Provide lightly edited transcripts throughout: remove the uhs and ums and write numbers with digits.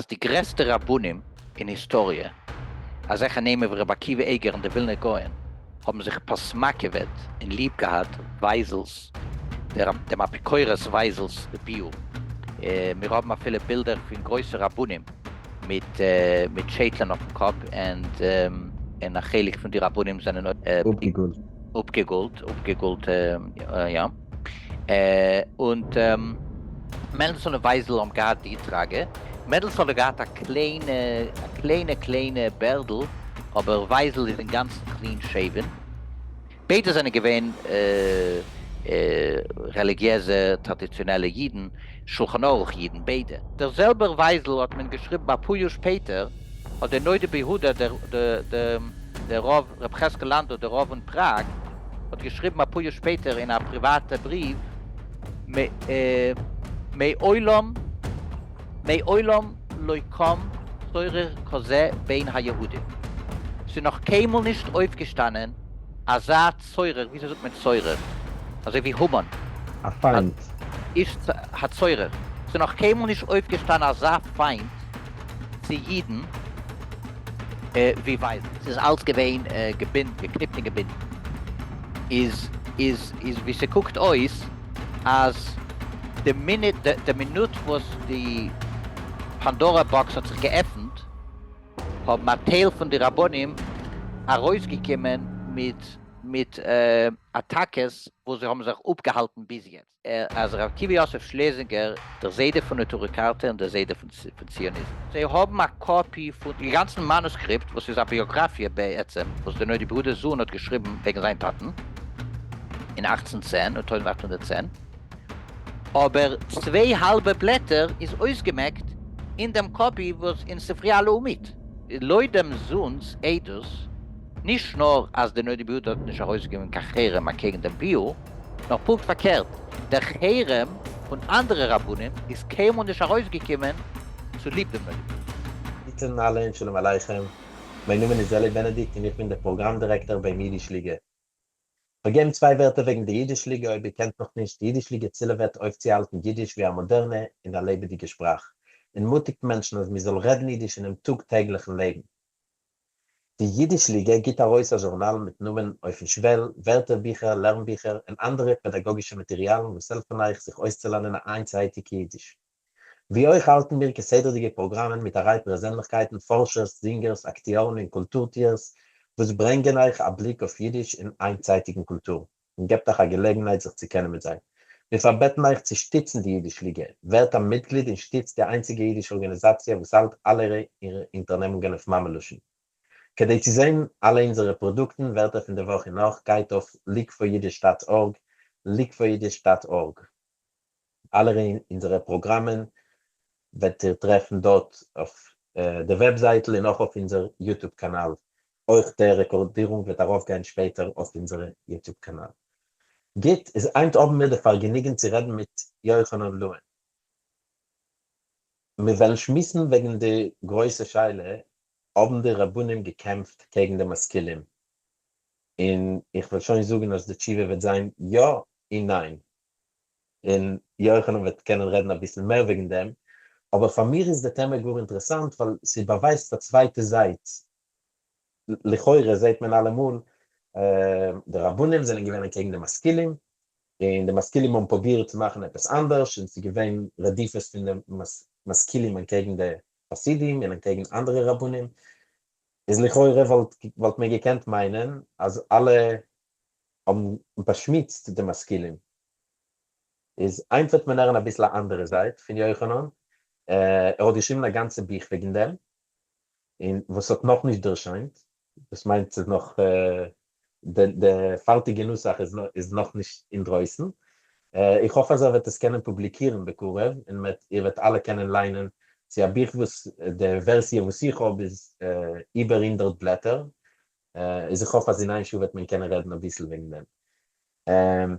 די גרעסטע רבנים אין היסטאריע, אזעלכע נעמען ווי רבי עקיבא איגר און דער ווילנער גאון, האבן זיך פאסמאקעוועט און ליב געהאט ווייזל'ס, דעם אפיקורס ווייזל'ס ביאור. מיר האבן אפילו בילדער פון גרויסע רבנים מיט מיט שייטלען אויפן קאפ, און א חלק פון די רבנים זענען אפגעגאלט. אפגעגאלט, אפגעגאלט, יא. און מענדלסאן און ווייזל האבן געהאט די טראגע. מענדלסאן האט געהאט א קליינע, א קליינע קליינע בערדל, אבער ווייזל איז אינגאנצן clean shaven. ביידע זענען געווען רעליגיעזע טראדיציאנעלע אידן, שולחן ערוך אידן, ביידע. דער זעלבער ווייזל האט מען געשריבן אפאר יאר שפעטער, האט דער נודע ביהודה דער דער רב ר' חזקאל לאנדא דער רב אין פראג האט געשריבן אפאר יאר שפעטער אין א פריוואטע בריוו מעולם מעולם לא קם צורר כזה בין היהודים ס'איז נאך קיינמאל נישט אויפגעשטאנען אזא צורר, וויאזוי זאגט מען צורר? אזוי ווי המן. א פיינט. איש הצורר. ס'איז נאך קיינמאל נישט אויפגעשטאנען אזא פיינט צו אידן ווי ווייזל. ס'איז אלץ געווען געבינדן, געקניפט און געבינדן. איז איז איז ווי ס'קוקט אויס אז די מינוט די מינוט וואס די Pandora box האט זיך געעפנט האבן א טייל פון די רבנים ארויסגעקומען מיט מיט אטאקעס וואס זיי האבן זיך אפגעהאלטן ביז יעצט. אז ר' עקיבא יוסף שלעזינגער, דער זיידע פון נטורי קרתא און דער זיידע פון ציוניזם. זיי האבן א copy פון די גאנצן מאנוסקריפט וואס איז א ביאגראפיע בעצם וואס דער נודע ביהודה'ס זוהן האט געשריבן וועגן זיין טאטן אין 1810 און 1810, אבער צוויי האלבע בלעטער איז אויסגעמעקט אין דעם copy וואס אין ספריה הלאומית. לויט דעם זוהן'ס עדות, נישט נאר אז דער נודע ביהודה האט נישט ארויסגעגעבן קיין חרם אקעגן דעם ביאור, נאר פונקט פארקערט, דער חרם פון אנדערע רבנים איז קיינמאל נישט ארויסגעקומען צוליב דעם נודע ביהודה. גוטן אלע און שלום עליכם, מיין נאמען איז אלי בענעדיקט און איך בין דער פראגראם דירעקטאר ביים אידיש ליגע. כ'וועל געבן צוויי ווערטער וועגן די אידיש ליגע אויב איר קענט נאך נישט, די אידיש ליגע צילעוועט אויפצוהאלטן אידיש ווי א מאדערנע און א לעבעדיגע שפראך, און מוטיגט מענטשן אז מ'זאל רעדן אידיש אינעם טאג טעגליכן לעבן. די יידיש ליגע גיט ארויס א זשורנאל מיטן נאמען אויפן שוועל, ווערטערביכער, לערנביכער און אנדערע פעדאגאגישע מאטעריאלן וואס העלפן אייך זיך אויסצולערנען א היינטצייטיגע יידיש. ווי אויך האלטן מיר כסדר'דיגע פראגראמען מיט א ריי פערזענליכקייטן, פארשערס, זינגערס, אקטיארן און קולטור-טוערס וואס ברענגען אייך א בליק אויף יידיש און היינטצייטיגן קולטור. און געבט אייך א געלעגנהייט זיך צו קענען מיט זיי. מיר פארבעטן אייך צו שטיצן די אידיש ליגע, ווערט א מיטגליד און שטיצט די איינציגע אידיש ארגאניזאציע וואס האלט אלע אירע אונטערנעמונגען אויף מאמע לשון. כדי צו זען אלע אונזערע פראדוקטן, ווערטער פון די וואך און נאך, גייט אויף leagueforyiddish dot org, leagueforyiddish dot org. אלע אונזערע פראגראמען וועט איר טרעפן דארט אויף די וועבזייטל און אויך אויף אונזער YouTube קאנאל. אויך די רעקארדירונג וועט ארויפגיין שפעטער אויף אונזערע YouTube קאנאל. גוט, איז היינט האבן מיר די פארגעניגן צו רעדן מיט יוחנן לואין. מיר וועלן שמועסן וועגן די גרויסע שאלה, האבן די רבנים געקעמפט קעגן די משכילים? און איך וועל שוין זאגן אז די תשובה וועט זיין יא און ניין. און יוחנן וועט קענען רעדן אביסל מער וועגן דעם, אבער פאר מיר איז די טעמע גאר אינטערעסאנט ווייל ס'באווייזט א צווייטע זייט, לכאורה זעט מען אלעמאל די רבנים זענען געווען אקעגן די משכילים, און די משכילים האבן פרובירט צו מאכן עפעס אנדערש, און ס'איז געווען רדיפות פון די משכילים אנקעגן די חסידים און אנקעגן אנדערע רבנים, איז לכאורה וואלט מען געקענט מיינען אז אלע האבן באשמוצט די משכילים, איז היינט וועט מען הערן אביסל א אנדערע זייט פון יוחנן, ער האט געשריבן א גאנצע בוך וועגן דעם, און וואס האט נאכנישט ערשיינט, דאס מיינט ס'איז נאך די פארטיגע נוסח איז נאכנישט אינדרויסן, איך האף אז ער וועט עס קענען פובליקירן בקרוב און איר וועט אלע קענען ליינען, ס'איז א בוך וואס די ווערסיע וואס איך האב איז איבער 100 בלעטער, איז איך האף אז אין איין שעה וועט מען קענען רעדן אביסל וועגן דעם.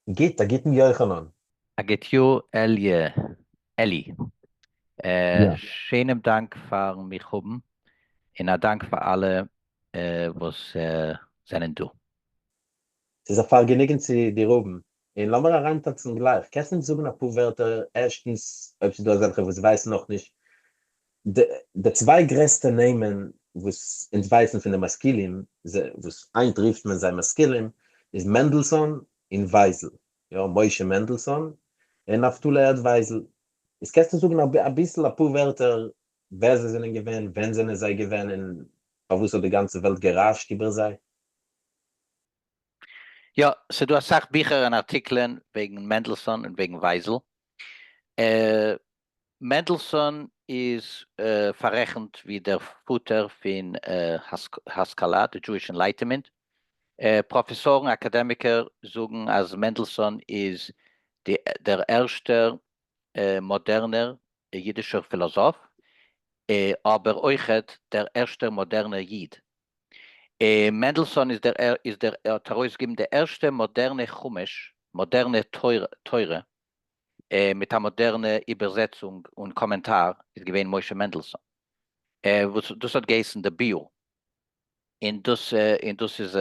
גוט, א גוטן יוחנן. א גוט יאר אלי' אלי. שענעם דאנק פארן מיך האבן, און א דאנק פאר אלע וואס זענען דא. ס'איז א פארגעניגן צו דיר האבן, און לאמיר אריינטאנצן גלייך. קענסט אונז זאגן אפאר ווערטער, ערשטנס אויב ס'איז דא אזעלכע וואס ווייסן נאכנישט. די צוויי גרעסטע נעמען וואס אונז ווייסן פון די משכילים, וואס היינט רופט מען זיי משכילים, איז מענדלסאן און ווייזל, יא, משה מענדלסאן און נפתלי הערץ ווייזל. איז קענסטו זאגן אביסל אפאר ווערטער ווער זיי זענען געווען, ווען זענען זיי געווען, און פארוואס האט די גאנצע וועלט גערעש'ט איבער זיי? יא, ס'דא אסאך ביכער און ארטיקלען וועגן מענדלסאן און וועגן ווייזל. מענדלסאן איז פאררעכנט ווי דער פאטער פון השכלה, די Jewish Enlightenment. פראפעסארן, אקאדעמיקער זאגן אז מענדלסאן איז דער ערשטער מאדערנער אידישער פילאזאף, אבער אויכעט דער ערשטער מאדערנער איד. מענדלסאן איז דער איז דער האט ארויסגעגעבן די ערשטע מאדערנע חומש, מאדערנע תורה, מיט א מאדערנע איבערזעצונג און קאמענטאר איז געווען משה מענדלסאן, וואס דאס האט געהייסן די ביאור, און דאס און דאס איז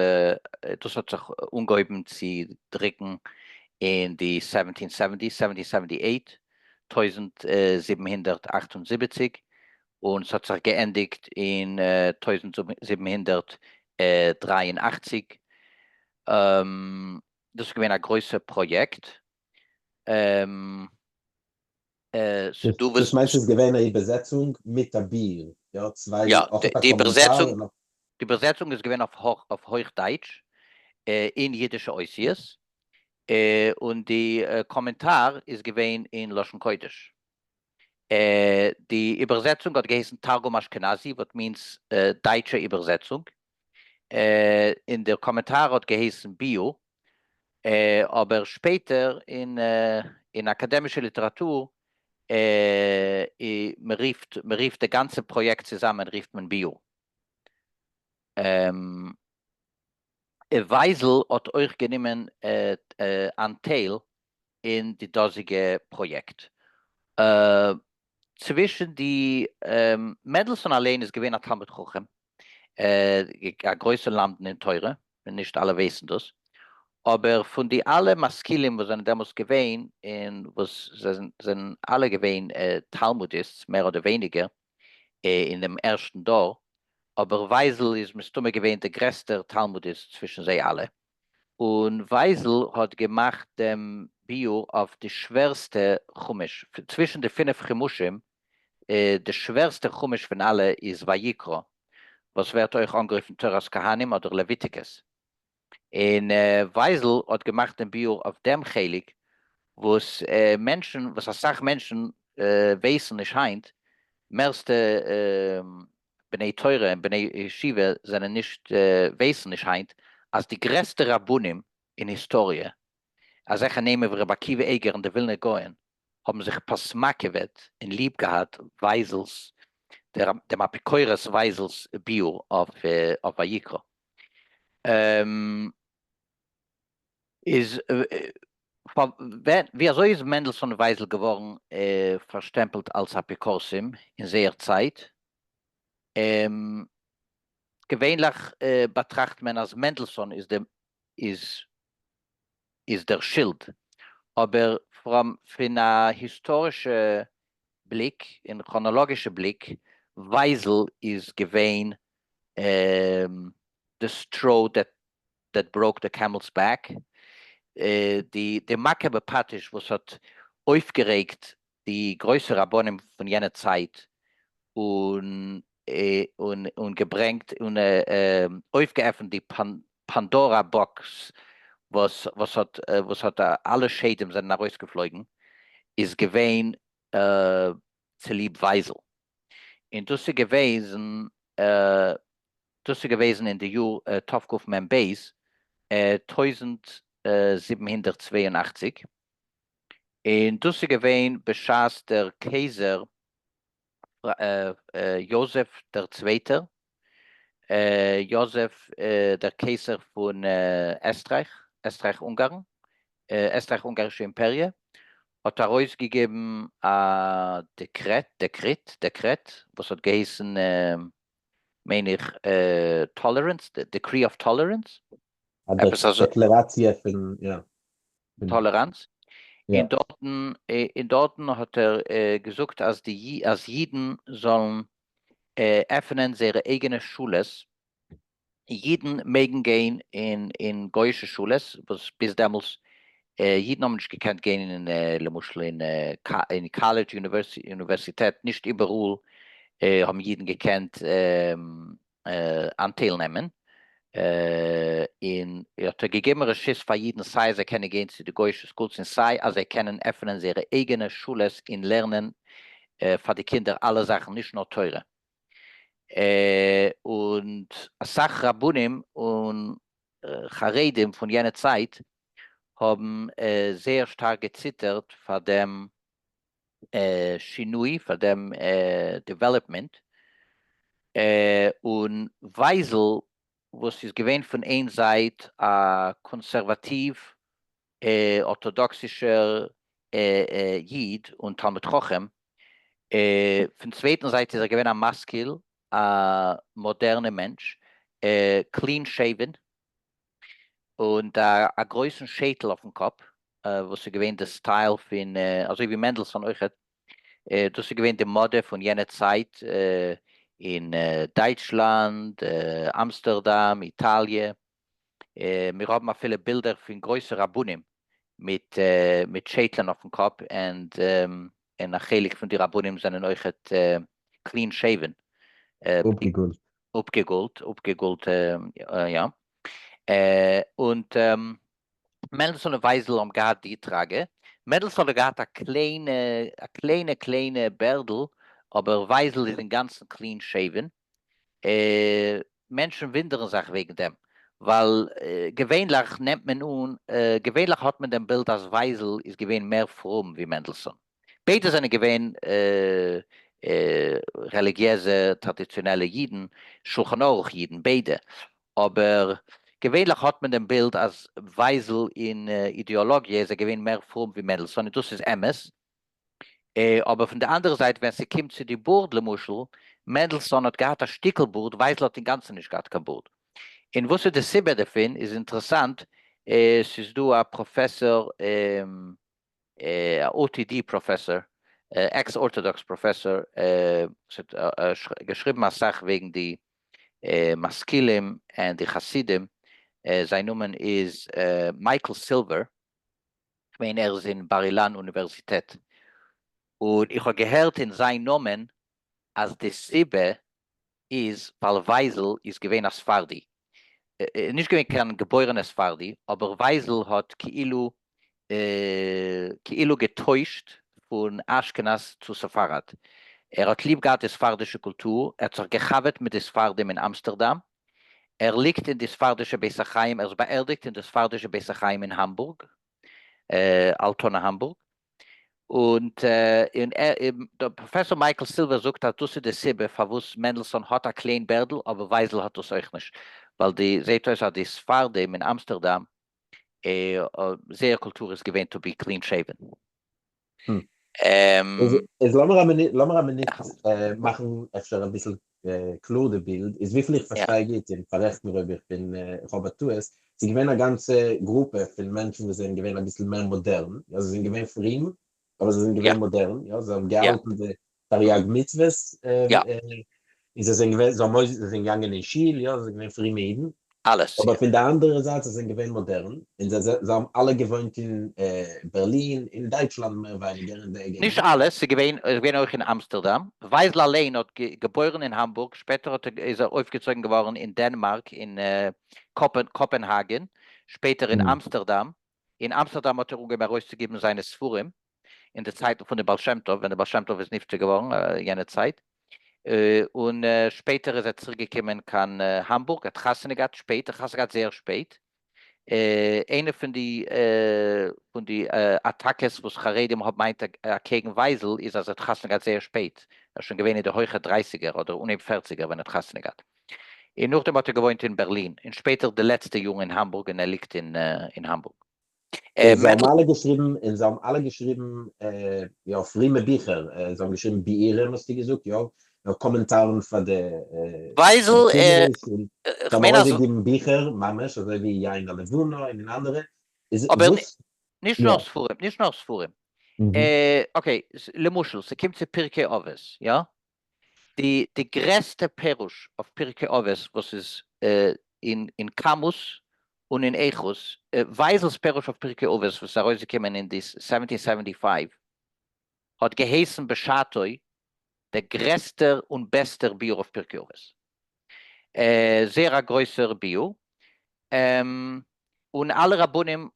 דאס האט זיך אנגעהויבן צו דרוקן אין די seventeen seventy, seventeen seventy eight, 1778, און ס'האט זיך געענדיגט אין 1783. דאס איז געווען א גרויסע פראיעקט. ס'דא וואס. דאס מיינט ס'איז געווען א איבערזעצונג מיט א ביאור, יא? צוויי, יא, אויך א די קאמענטאר איבערזעצונג, און א. די איבערזעצונג איז געווען אויף הויך דייטש, אין אידישע אותיות, און די קאמענטאר איז געווען אין לשון קודש. די איבערזעצונג האט געהייסן תרגום אשכנזי, what means דייטשע איבערזעצונג, און דער קאמענטאר האט געהייסן ביאור, אבער שפעטער אין אקאדעמישע ליטעראטור מען רופט מען רופט די גאנצע פראיעקט צוזאמען רופט מען ביאור. ווייזל האט אויך גענומען אנטייל אין די דאזיגע פראיעקט. צווישן די, מענדלסאן אליין איז געווען א תלמיד חכם, א גרויסע למדן אין תורה, נישט אלע ווייסן דאס, אבער פון די אלע משכילים וואס זענען דעמאלטס געווען, און וואס זענען אלע געווען Talmudists מער אדער ווייניגער אין דעם ערשטן דור, אבער ווייזל איז מסתמא געווען דער גרעסטער Talmudist צווישן זיי אלע, און ווייזל האט געמאכט דעם ביאור אויף די שווערסטע חומש, צווישן די פינף חומשים, די שווערסטע חומש פון אלע איז ויקרא, וואס ווערט אויך אנגערופן תורת כהנים אדער Leviticus, און ווייזל האט געמאכט דעם ביאור אויף דעם חלק וואס מענטשן, וואס אסאך מענטשן ווייסן נישט היינט, מערסטע בני תורה און בני ישיבה זענען נישט ווייסן נישט היינט אז די גרעסטע רבנים אין היסטאריע, אזעלכע נעמען ווי רבי עקיבא אייגער און די ווילנער גאון, האבן זיך פאסמאקעוועט און ליב געהאט ווייזל'ס, דעם אפיקורס ווייזל'ס ביאור אויף ויקרא. איז ווי אזוי איז מענדלסאן און ווייזל געווארן פארשטעמפלט אלס אפיקורסים אין זייער צייט? געווענליך באטראכט מען אז מענדלסאן איז די איז איז דער שולד, אבער from פון א היסטארישע בליק און כראנאלאגישע בליק, ווייזל איז געווען the straw that that broke the camel's back, די די מכה בפטיש וואס האט אויפגערעגט די גרויסע רבנים פון יענע צייט און און און געברענגט און אויפגעעפנט די Pandora box וואס וואס האט וואס האט אלע שדים זענען ארויסגעפלויגן איז געווען צוליב ווייזל און דאס איז געוועזן דאס איז געוועזן אין די יאר תקמ"ב, 1782, און דאס איז געווען בשעת דער קייזער יאזעף דער צווייטער, יאזעף דער קיסר פון עסטרייך, עסטרייך-אונגארן, עסטרייך-אונגארישע אימפעריע, האט ארויסגעגעבן א דעקרעט, דעקריט, דעקרעט, וואס האט געהייסן מיין איך tolerance, decree of tolerance, א עפעס אזוי. דעקלעראציע פון, יא. טאלעראנץ, און דארטן און דארטן האט ער געזאגט אז די אז אידן זאלן עפענען זייערע אייגענע שולעס, אידן מעגן גיין אין אין גויאישע שולעס, וואס ביז דעמאלס אידן האבן נישט געקענט גיין אין למשל אין אין קאלעדזש אוניווערסיטעט, נישט איבעראל האבן אידן געקענט אנטייל נעמען, און האט ער געגעבן רשות פאר אידן סיי אז זיי קענען גיין צו די גוי'אישע schools און סיי אז זיי קענען עפענען זייערע אייגענע שולעס און לערנען פאר די קינדער אלע זאכן נישט נאר תורה. און אסאך רבנים און חרדים פון יענע צייט האבן זייער שטארק געציטערט פאר דעם שינוי, פאר דעם development, און ווייזל וואס איז געווען פון איין זייט א קאנסערוואטיוו ארטאדאקסישער איד און תלמיד חכם, פון צווייטן זייט איז ער געווען א משכיל, א מאדערנע מענטש, clean shaven, און א גרויסן שייטל אויפן קאפ, וואס איז געווען די style פון, אזוי ווי מענדלסאן אויכעט, דאס איז געווען די מאדע פון יענע צייט אין דייטשלאנד, אמסטערדאם, איטאליע, מיר האבן אפילו בילדער פון גרויסע רבנים מיט מיט שייטלען אויפן קאפ, און א חלק פון די רבנים זענען אויכעט clean shaven. אפגעגאלט. אפגעגאלט, אפגעגאלט, יא. און מענדלסאן און ווייזל האבן געהאט די טראגע. מענדלסאן האט געהאט א קליינע, א קליינע קליינע בערדל, אבער ווייזל איז אינגאנצן clean shaven. מענטשן וואונדערן זיך וועגן דעם, ווייל געווענליך נעמט מען אן, געווענליך האט מען דעם בילד אז ווייזל איז געווען מער פרום ווי מענדלסאן. ביידע זענען געווען רעליגיעזע טראדיציאנעלע אידן, שולחן ערוך אידן ביידע, אבער געווענליך האט מען דעם בילד אז ווייזל אין אידעאלאגיע איז ער געווען מער פרום ווי מענדלסאן, און דאס איז אמת, אבער פון די אנדערע זייט ווען ס'קומט צו די בארד למשל, מענדלסאן האט געהאט א שטיקל בארד, ווייזל האט אינגאנצן נישט געהאט קיין בארד. און וואס איז די סיבה דערפון איז אינטערעסאנט, ס'איז דא א פראפעסאר, א OTD פראפעסאר, ex ארטאדאקס פראפעסאר, וואס האט געשריבן אסאך וועגן די משכילים און די חסידים, זיין נאמען איז מייקל סילווער, כ'מיין ער איז אין בר אילן אוניווערזיטעט, און איך האב געהערט אין זיין נאמען אז די סיבה איז ווייל ווייזל איז געווען א ספרדי, נישט געווען קיין געבוירענע ספרדי, אבער ווייזל האט כאילו כאילו געטוישט פון אשכנז צו ספרד, ער האט ליב געהאט די ספרדישע קולטור, ער האט זיך געחבר'ט מיט די ספרדים אין אמסטערדאם, ער ליגט אין די ספרדישע בית החיים, ער איז באערדיגט אין די ספרדישע בית החיים אין האמבורג, אלטונא האמבורג, און דער פראפעסאר מייקל סילווער זאגט אז דאס איז די סיבה פארוואס מענדלסאן האט א קליין בערדל אבער ווייזל האט דאס אויך נישט, ווייל די זעהט אויס אז די ספרדים אין אמסטערדאם זייער קולטור איז געווען to be clean shaven. איז לאמיר א מינוט, לאמיר א מינוט מאכן אפשר אביסל קלאר די בילד, איז וויפיל איך פארשטיי גוט, און פאררעכט מיר אויב איך בין, איך האב א טעות, ס'איז געווען א גאנצע גרופע פון מענטשן וואס זענען געווען אביסל מער מאדערן, יא זיי זענען געווען פרום, אבער זיי זענען געווען מאדערן, יא זיי האבן געהאלטן די תרי"ג מצוות, און זיי זענען געווען, זיי האבן זיי זענען געגאנגען אין שול, יא, זיי זענען געווען פרומע אידן. אלעס, אבער פון די אנדערע זייט זיי זענען געווען מאדערן, און זיי זיי האבן אלע געוואוינט אין בערלין, אין דייטשלאנד מער ווייניגער אין די געגנט. נישט אלעס, ס'איז געווען, איז געווען אויך אין אמסטערדאם, ווייזל אליין האט געבוירן אין האמבורג, שפעטער האט ער איז ער אויפגעצויגן געווארן אין דענמארק אין קאפענהאגען, שפעטער אין אמסטערדאם, אין אמסטערדאם האט ער אנגעהויבן ארויסצוגעבן זיינע ספרים, אין די צייטן פון די בעל שם טוב, ווען די בעל שם טוב איז נפטר געווארן יענע צייט, און שפעטער איז ער צוריק געקומען קיין האמבורג, ער האט חתונה געהאט שפעט, ער האט חתונה געהאט זייער שפעט, איינע פון די פון די אטאקעס וואס חרדים האבן היינט אקעגן ווייזל איז אז ער האט חתונה געהאט זייער שפעט, ער איז שוין געווען אין די הויכע דרייסיגער אדער אנהייב פערציגער ווען ער האט חתונה געהאט, און נאכדעם האט ער געוואוינט אין בערלין, און שפעטער די לעצטע יארן אין האמבורג און ער ליגט אין האמבורג. און זיי האבן אלע געשריבן, און זיי האבן אלע געשריבן, יא, פרומע ביכער, זיי האבן געשריבן ביאורים האסטו געזאגט, יא, קאמענטארן פאר די ווייזל, זיי האבן ארויסגעגעבן ביכער ממש, אזוי ווי יין הלבנה און אנדערע, איז וואס? נישט נאר ספרים, נישט נאר ספרים. Okay, למשל, ס'קומט צו פרקי אבות, יא? די די גרעסטע פירוש אויף פרקי אבות וואס איז אין אין כמות און אין איכות, ווייזל'ס פירוש אויף פרקי אבות וואס איז ארויסגעקומען אין די seventeen seventy five, האט געהייסן בשעתו דער גרעסטער און בעסטער ביאור אויף פרקי אבות. זייער א גרויסער ביאור, און אלע רבנים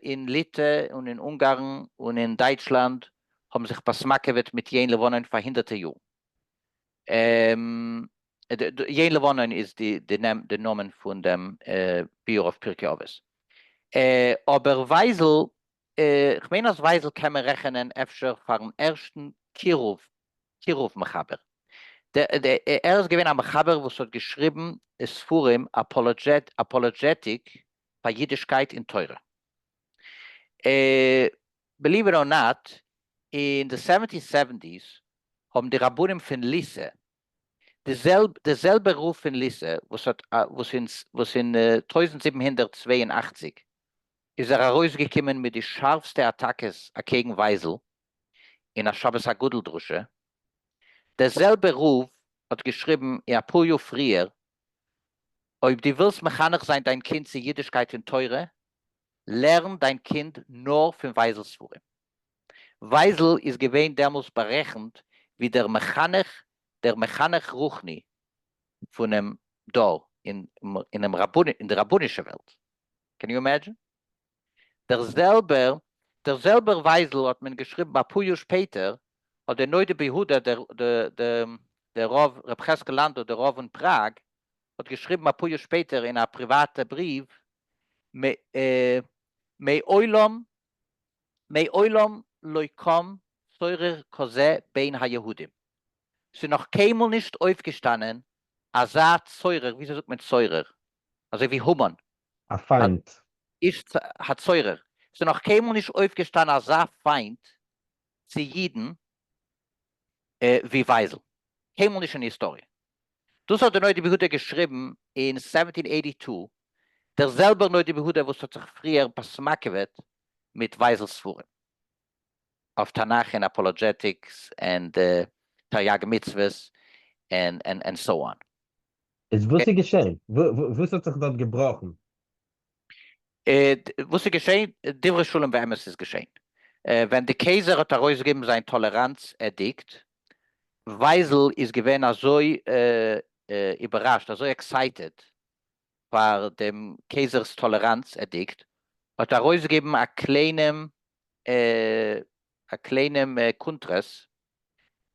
אין ליטע און אין אונגארן און אין דייטשלאנד האבן זיך פאסמאקעוועט מיט יין לבנון פאר הונדערטער יארן. יין לבנון איז די נאמען פון דעם ביאור אויף פרקי אבות. אבער ווייזל, כ'מיין אז ווייזל קען מען רעכענען אפשר פארן ערשטן קירוב קירוב מחבר. ער איז געווען א מחבר וואס האט געשריבן ספרים apologetic פאר אידישקייט און תורה. Believe it or not, אין די seventeen seventies האבן די רבנים פון ליסע, די זעלבע רב פון ליסע וואס האט וואס אין 1782 איז ער ארויסגעקומען מיט די שארפסטע אטאקעס אקעגן ווייזל אין א שבת הגדול דרשה, דער זעלבער רב האט געשריבן אין אפאר יאר פריער, אויב דו ווילסט מחנך זיין דיין קינד צו אידישקייט און תורה, לערן דיין קינד נאר פון ווייזל'ס ספרים. ווייזל איז געווען דעמאלס בארעכנט ווי דער מחנך, דער מחנך רוחני פונעם דור אין אין די רבנישע וועלט. Can you imagine? דער זעלבער דער זעלבער ווייזל האט מען געשריבן אפאר יאר שפעטער האט דער נודע ביהודה דער דער רב ר' חזקאל לאנדא דער רב אין פראג האט געשריבן אפאר יאר שפעטער אין א פריוואטע בריוו מעולם מעולם לא קם צורר כזה בין היהודים ס'איז נאך קיינמאל נישט אויפגעשטאנען אזא צורר וויאזוי זאגט מען צורר? אזוי ווי המן. א פיינט. איש הצורר. ס'איז נאך קיינמאל נישט אויפגעשטאנען אזא פיינט צו אידן ווי ווייזל. קיינמאל נישט אין היסטאריע. דאס האט דער נודע ביהודה געשריבן אין seventeen eighty two, דער זעלבער נודע ביהודה וואס האט זיך פריער באסמאקעוועט מיט ווייזל'ס ספרים אויף תנך און apologetics און תרי"ג מצוות and so on. איז וואס איז געשען? וואס האט זיך דארט געבראכן? וואס איז געשען? דברי שלום ואמת איז געשען. ווען די קייזער האט ארויסגעגעבן זיין טאלעראנץ עדיקט, ווייזל איז געווען אזוי איבערראשט, אזוי excited פאר דעם קייזער'ס טאלעראנץ עדיקט, האט ארויסגעגעבן א קליינעם א קליינעם קונטרס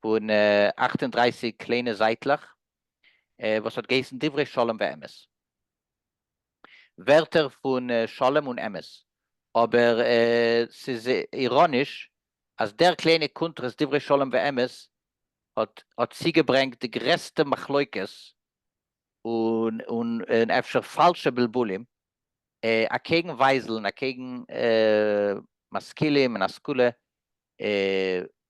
פון 38 קליינע זייטלעך וואס האט געהייסן דברי שלום ואמת. ווערטער פון שלום און אמת. אבער ס'איז איראניש אז דער קליינע קונטרס דברי שלום ואמת האט האט צוגעברענגט די גרעסטע מחלוקת און און אפשר פאלשע בלבולים אקעגן ווייזל און אקעגן משכילים און השכלה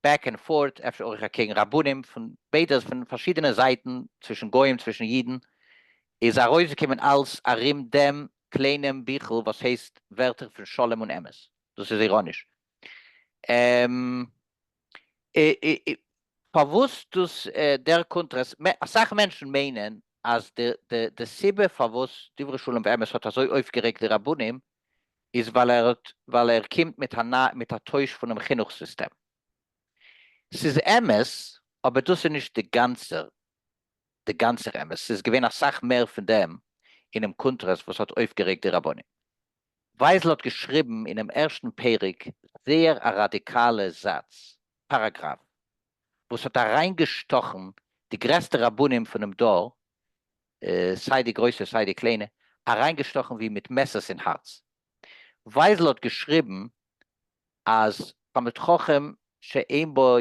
back and forth, אפשר אויך אקעגן רבנים פון ביידע, פון פארשידענע זייטן, צווישן גוים צווישן אידן, איז ארויסגעקומען אלס ארום דעם קליינעם ביכל וואס הייסט ווערטער פון שלום און אמת. דאס איז איראניש. פארוואס דאס דער קונטרס, אסאך מענטשן מיינען אז די סיבה פארוואס דברי שלום ואמת האט אזוי אויפגערעגט די רבנים איז ווייל ער האט ווייל ער קומט מיט א מיט א טויש פונעם חינוך סיסטעם. ס'איז אמת, אבער דאס איז נישט די גאנצער די גאנצער אמת, ס'איז געווען אסאך מער פון דעם אינעם קונטרס וואס האט אויפגערעגט די רבנים. ווייזל האט געשריבן אינעם ערשטן פרק זייער א ראדיקאלע זאץ, פאראגראף, וואס האט אריינגעשטאכן די גרעסטע רבנים פונעם דור, סיי די גרויסע סיי די קליינע, אריינגעשטאכן ווי מיט מעסערס אין הארץ. ווייזל האט געשריבן אז תלמיד חכם שאין בו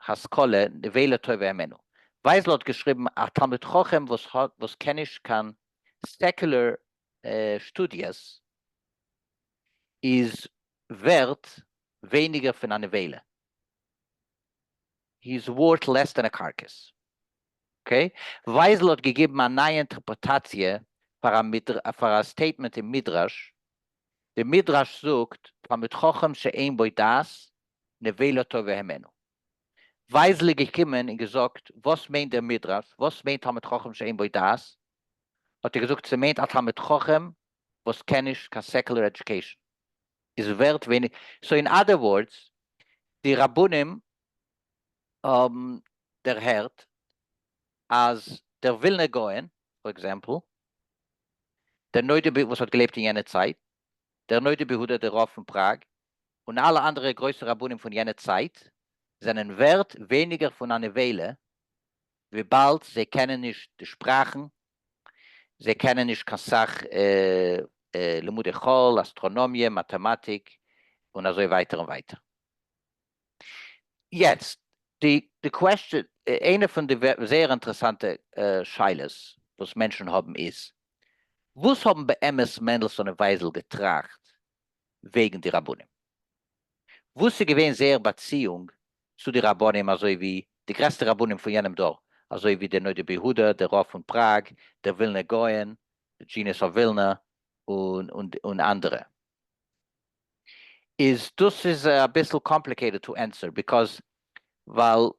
השכלה נבילה טובה הימנו. ווייזל האט געשריבן, א תלמיד חכם וואס האט וואס קען נישט קיין secular שטודיעס איז ווערט ווייניגער פון א נבילה. He is worth less than a carcass. Okay? ווייזל האט געגעבן א נייע אינטערפרעטאציע פאר א פאר א statement אין מדרש. די מדרש זאגט. תלמיד חכם שאין בו דעת, נבלתו והימנו. ווייזל איז געקומען און געזאגט, וואס מיינט דער מדרש? וואס מיינט תלמיד חכם שאין בו דעת? האט ער געזאגט, ס'מיינט א תלמיד חכם וואס קען נישט קיין secular education, איז ווערט ווייניג. So in other words, די רבנים האבן דערהערט אז דער ווילנער גאון, for example, דער נודע בי וואס האט געלעבט אין יענע צייט, דער נודע ביהודה דער רב פון פראג, און אלע אנדערע גרויסע רבנים פון יענע צייט, זענען ווערט ווייניגער פון א נבילה, וויבאלד זיי קענען נישט די שפראכן, זיי קענען נישט קיין סאך לימודי חול, אסטראנאמיע, מאטעמאטיק, און אזוי ווייטער און ווייטער. יעצט, די די question, איינע פון די זייער אינטערעסאנטע שאלות וואס מענטשן האבן איז, וואס האבן באמת מענדלסאן און ווייזל געטראכט וועגן די רבנים? וואס איז געווען זייער באציאונג צו די רבנים אזוי ווי די גרעסטע רבנים פון יענעם דור, אזוי ווי דער נודע ביהודה, דער רב פון פראג, דער ווילנער גאון, די Genius of Vilna, און אנדערע? איז דאס איז אביסל complicated to answer because ווייל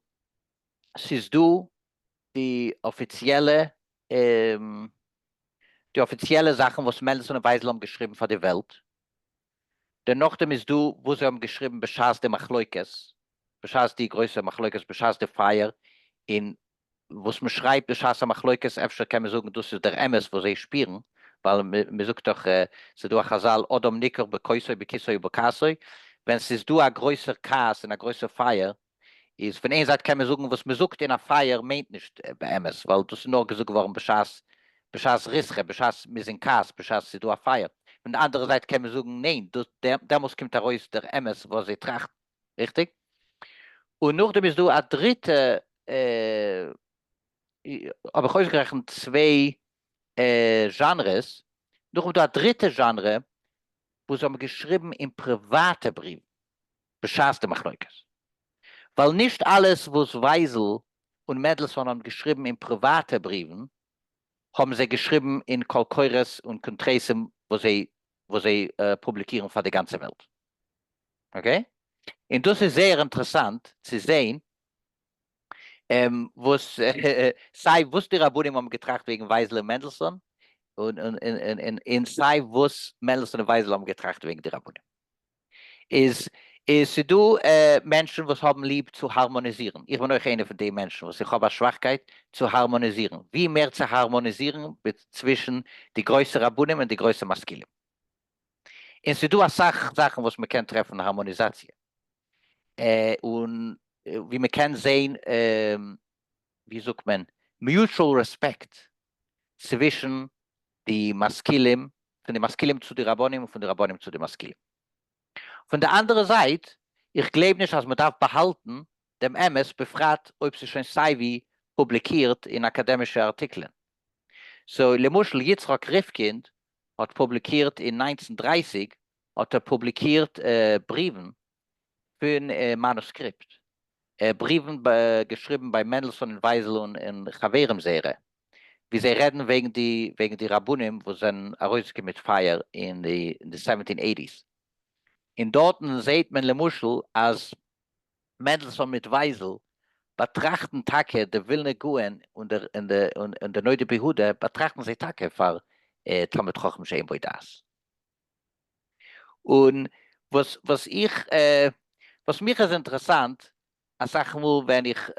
ס'איז דא די אפיציעלע די אפיציעלע זאכן וואס מענדלסאן און ווייזל האבן געשריבן פאר די וועלט, דערנאכדעם איז דא וואס זיי האבן געשריבן בשעת די מחלוקת, בשעת די גרויסע מחלוקת, בשעת די פייער, און וואס מען שרייבט בשעת א מחלוקת, אפשר קען מען זאגן דאס איז דער אמת וואס זיי שפירן, ווייל מען זאגט דאך, ס'איז דא א חזל אדם ניכר בכוסו בכיסו ובכעסו, ווען ס'איז דא א גרויסער כעס און א גרויסער פייער, איז פון איין זייט קען מען זאגן וואס מען זאגט אין א פייער מיינט נישט באמת, ווייל דאס איז נאר געזאגט געווארן בשעת בשעת ריתחא, בשעת מען איז אין כעס, בשעת ס'איז דא א פייער, פון די אנדערע זייט קען מען זאגן ניין, דאס דעמאלס קומט ארויס דער אמת וואס זיי טראכטן. ריכטיג? און נאכדעם איז דא א דריטע, האב איך אויסגערעכנט צוויי זשאנרעס, נאכדעם איז דא א דריטע זשאנרע וואס זיי האבן געשריבן אין פריוואטע בריוון בשעת די מחלוקת, ווייל נישט אלעס וואס ווייזל און מענדלסאן האבן געשריבן אין פריוואטע בריוון האבן זיי געשריבן אין קול קורא'ס און קונטרסים וואס זיי וואס זיי פובליקירן פאר די גאנצע וועלט. Okay? און דאס איז זייער אינטערעסאנט צו זעהן וואס סיי וואס די רבנים האבן געטראכט וועגן ווייזל און מענדלסאן, און סיי וואס מענדלסאן און ווייזל האבן געטראכט וועגן די רבנים. איז איז ס'דא מענטשן וואס האבן ליב צו הארמאניזירן, איך בין אויך איינער פון די מענטשן וואס איך האב א שוואכקייט צו הארמאניזירן, ווי מער צו הארמאניזירן צווישן די גרויסע רבנים און די גרויסע משכילים. און ס'איז דא אסאך זאכן וואס מ'קען טרעפן הארמאניזאציע, און ווי מ'קען זעהן, ווי זאגט מען, mutual respect צווישן די משכילים, פון די משכילים צו די רבנים און פון די רבנים צו די משכילים. פון די אנדערע זייט, איך גלייב נישט אז מ'דארף באהאלטן דעם אמת, בפרט אויב ס'איז שוין סייווי פובליקירט אין אקאדעמישע ארטיקלען. So למשל יצחק ריבקינד האט פובליקירט אין 1930 האט ער פובליקירט בריוון פון מאנוסקריפט, בריוון געשריבן ביי מענדלסאן און ווייזל און חברים זייערע, ווי זיי רעדן וועגן די וועגן די רבנים וואס זענען ארויסגעקומען מיט פייער אין די seventeen eighties, און דארטן זעהט מען למשל אז מענדלסאן מיט ווייזל באטראכטן טאקע די ווילנער גאון און די נודע ביהודה באטראכטן זיי טאקע פאר תלמיד חכם שאין בו דעת. און וואס וואס איך וואס מיך איז אינטערעסאנט אסאך מאל ווען איך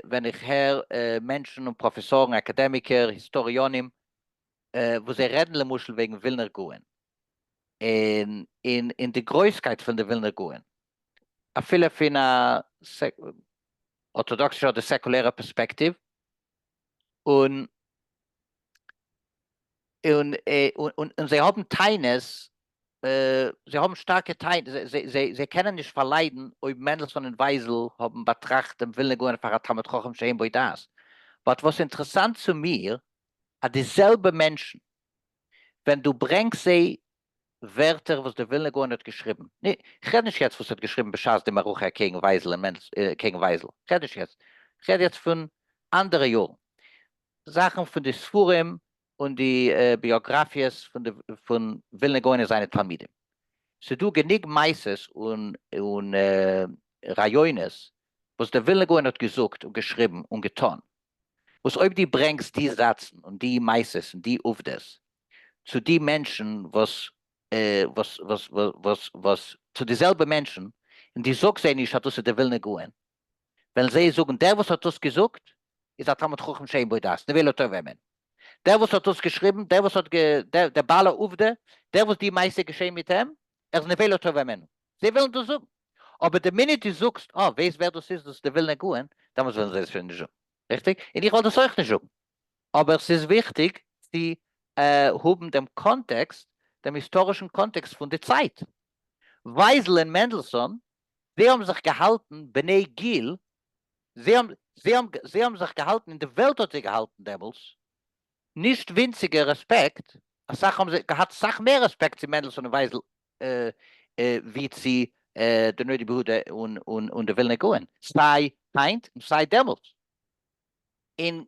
ווען איך הער מענטשן און פראפעסארן אקאדעמיקער היסטאריאנים וואס זיי רעדן למשל וועגן ווילנער גאון און און די גרויסקייט פון די ווילנער גאון, אפילו פון א ארטאדאקסישע אדער סעקולערע פערספעקטיוו, און און און זיי האבן טענות, זיי האבן שטארקע טענות, זיי זיי קענען נישט פארליידן אויב מענדלסאן און ווייזל האבן באטראכט דעם ווילנער גאון פאר א תלמיד חכם שאין בו דעת, but וואס אינטערעסאנט צו מיר, אז די זעלבע מענטשן ווען דו ברענגסט זיי ווערטער וואס דער ווילנער גאון האט געשריבן, ני, כ'רעד נישט יעצט וואס ער האט געשריבן בשעת די מערכה אקעגן ווייזל און מענדל, קעגן ווייזל, כ'רעד נישט יעצט, כ'רעד יעצט פון אנדערע יארן, זאכן פון די ספרים און די ביאגראפיעס פון די פון ווילנער גאון און זיינע תלמידים. ס'דא גענוג מעשות און און רעיונות וואס דער ווילנא גאון האט געזאגט און געשריבן און געטון, וואס אויב דו ברענגסט די זאצן און די מעשות און די עובדות צו די מענטשן וואס וואס וואס וואס וואס צו די זעלבע מענטשן און דו זאגסט זיי נישט אז דאס איז דער ווילנא גאון, וועלן זיי זאגן דער וואס האט דאס געזאגט איז א תלמיד חכם שאין בו דעת, נבלה טוב הימנו. דער וואס האט דאס געשריבן, דער וואס האט גע, דער דער בעל העובדה, דער וואס די מעשה איז געשען מיט אים, ער איז נבלה טוב הימנו. זיי וועלן דאס זאגן. אבער די מינוט דו זאגסט, אה, ווייסט ווער דאס איז, דאס איז דער ווילנער גאון, דעמאלטס וועלן זיי עס שוין נישט זאגן. ריכטיג? און איך וועל דאס אויך נישט זאגן. אבער ס'איז וויכטיג צו האבן דעם קאנטעקסט, דעם היסטארישן קאנטעקסט פון די צייט. ווייזל און מענדלסאן, זיי האבן זיך געהאלטן בני גיל, זיי האבן, זיי האבן, זיי האבן זיך געהאלטן און די וועלט האט זיי געהאלטן דעמאלס, נישט ווינציגער רעספעקט, אסאך האבן זיי געהאט סאך מער רעספעקט צו מענדלסאן און ווייזל ווי צו די נודע ביהודה און די ווילנער גאון, סיי היינט און סיי דעמאלס. און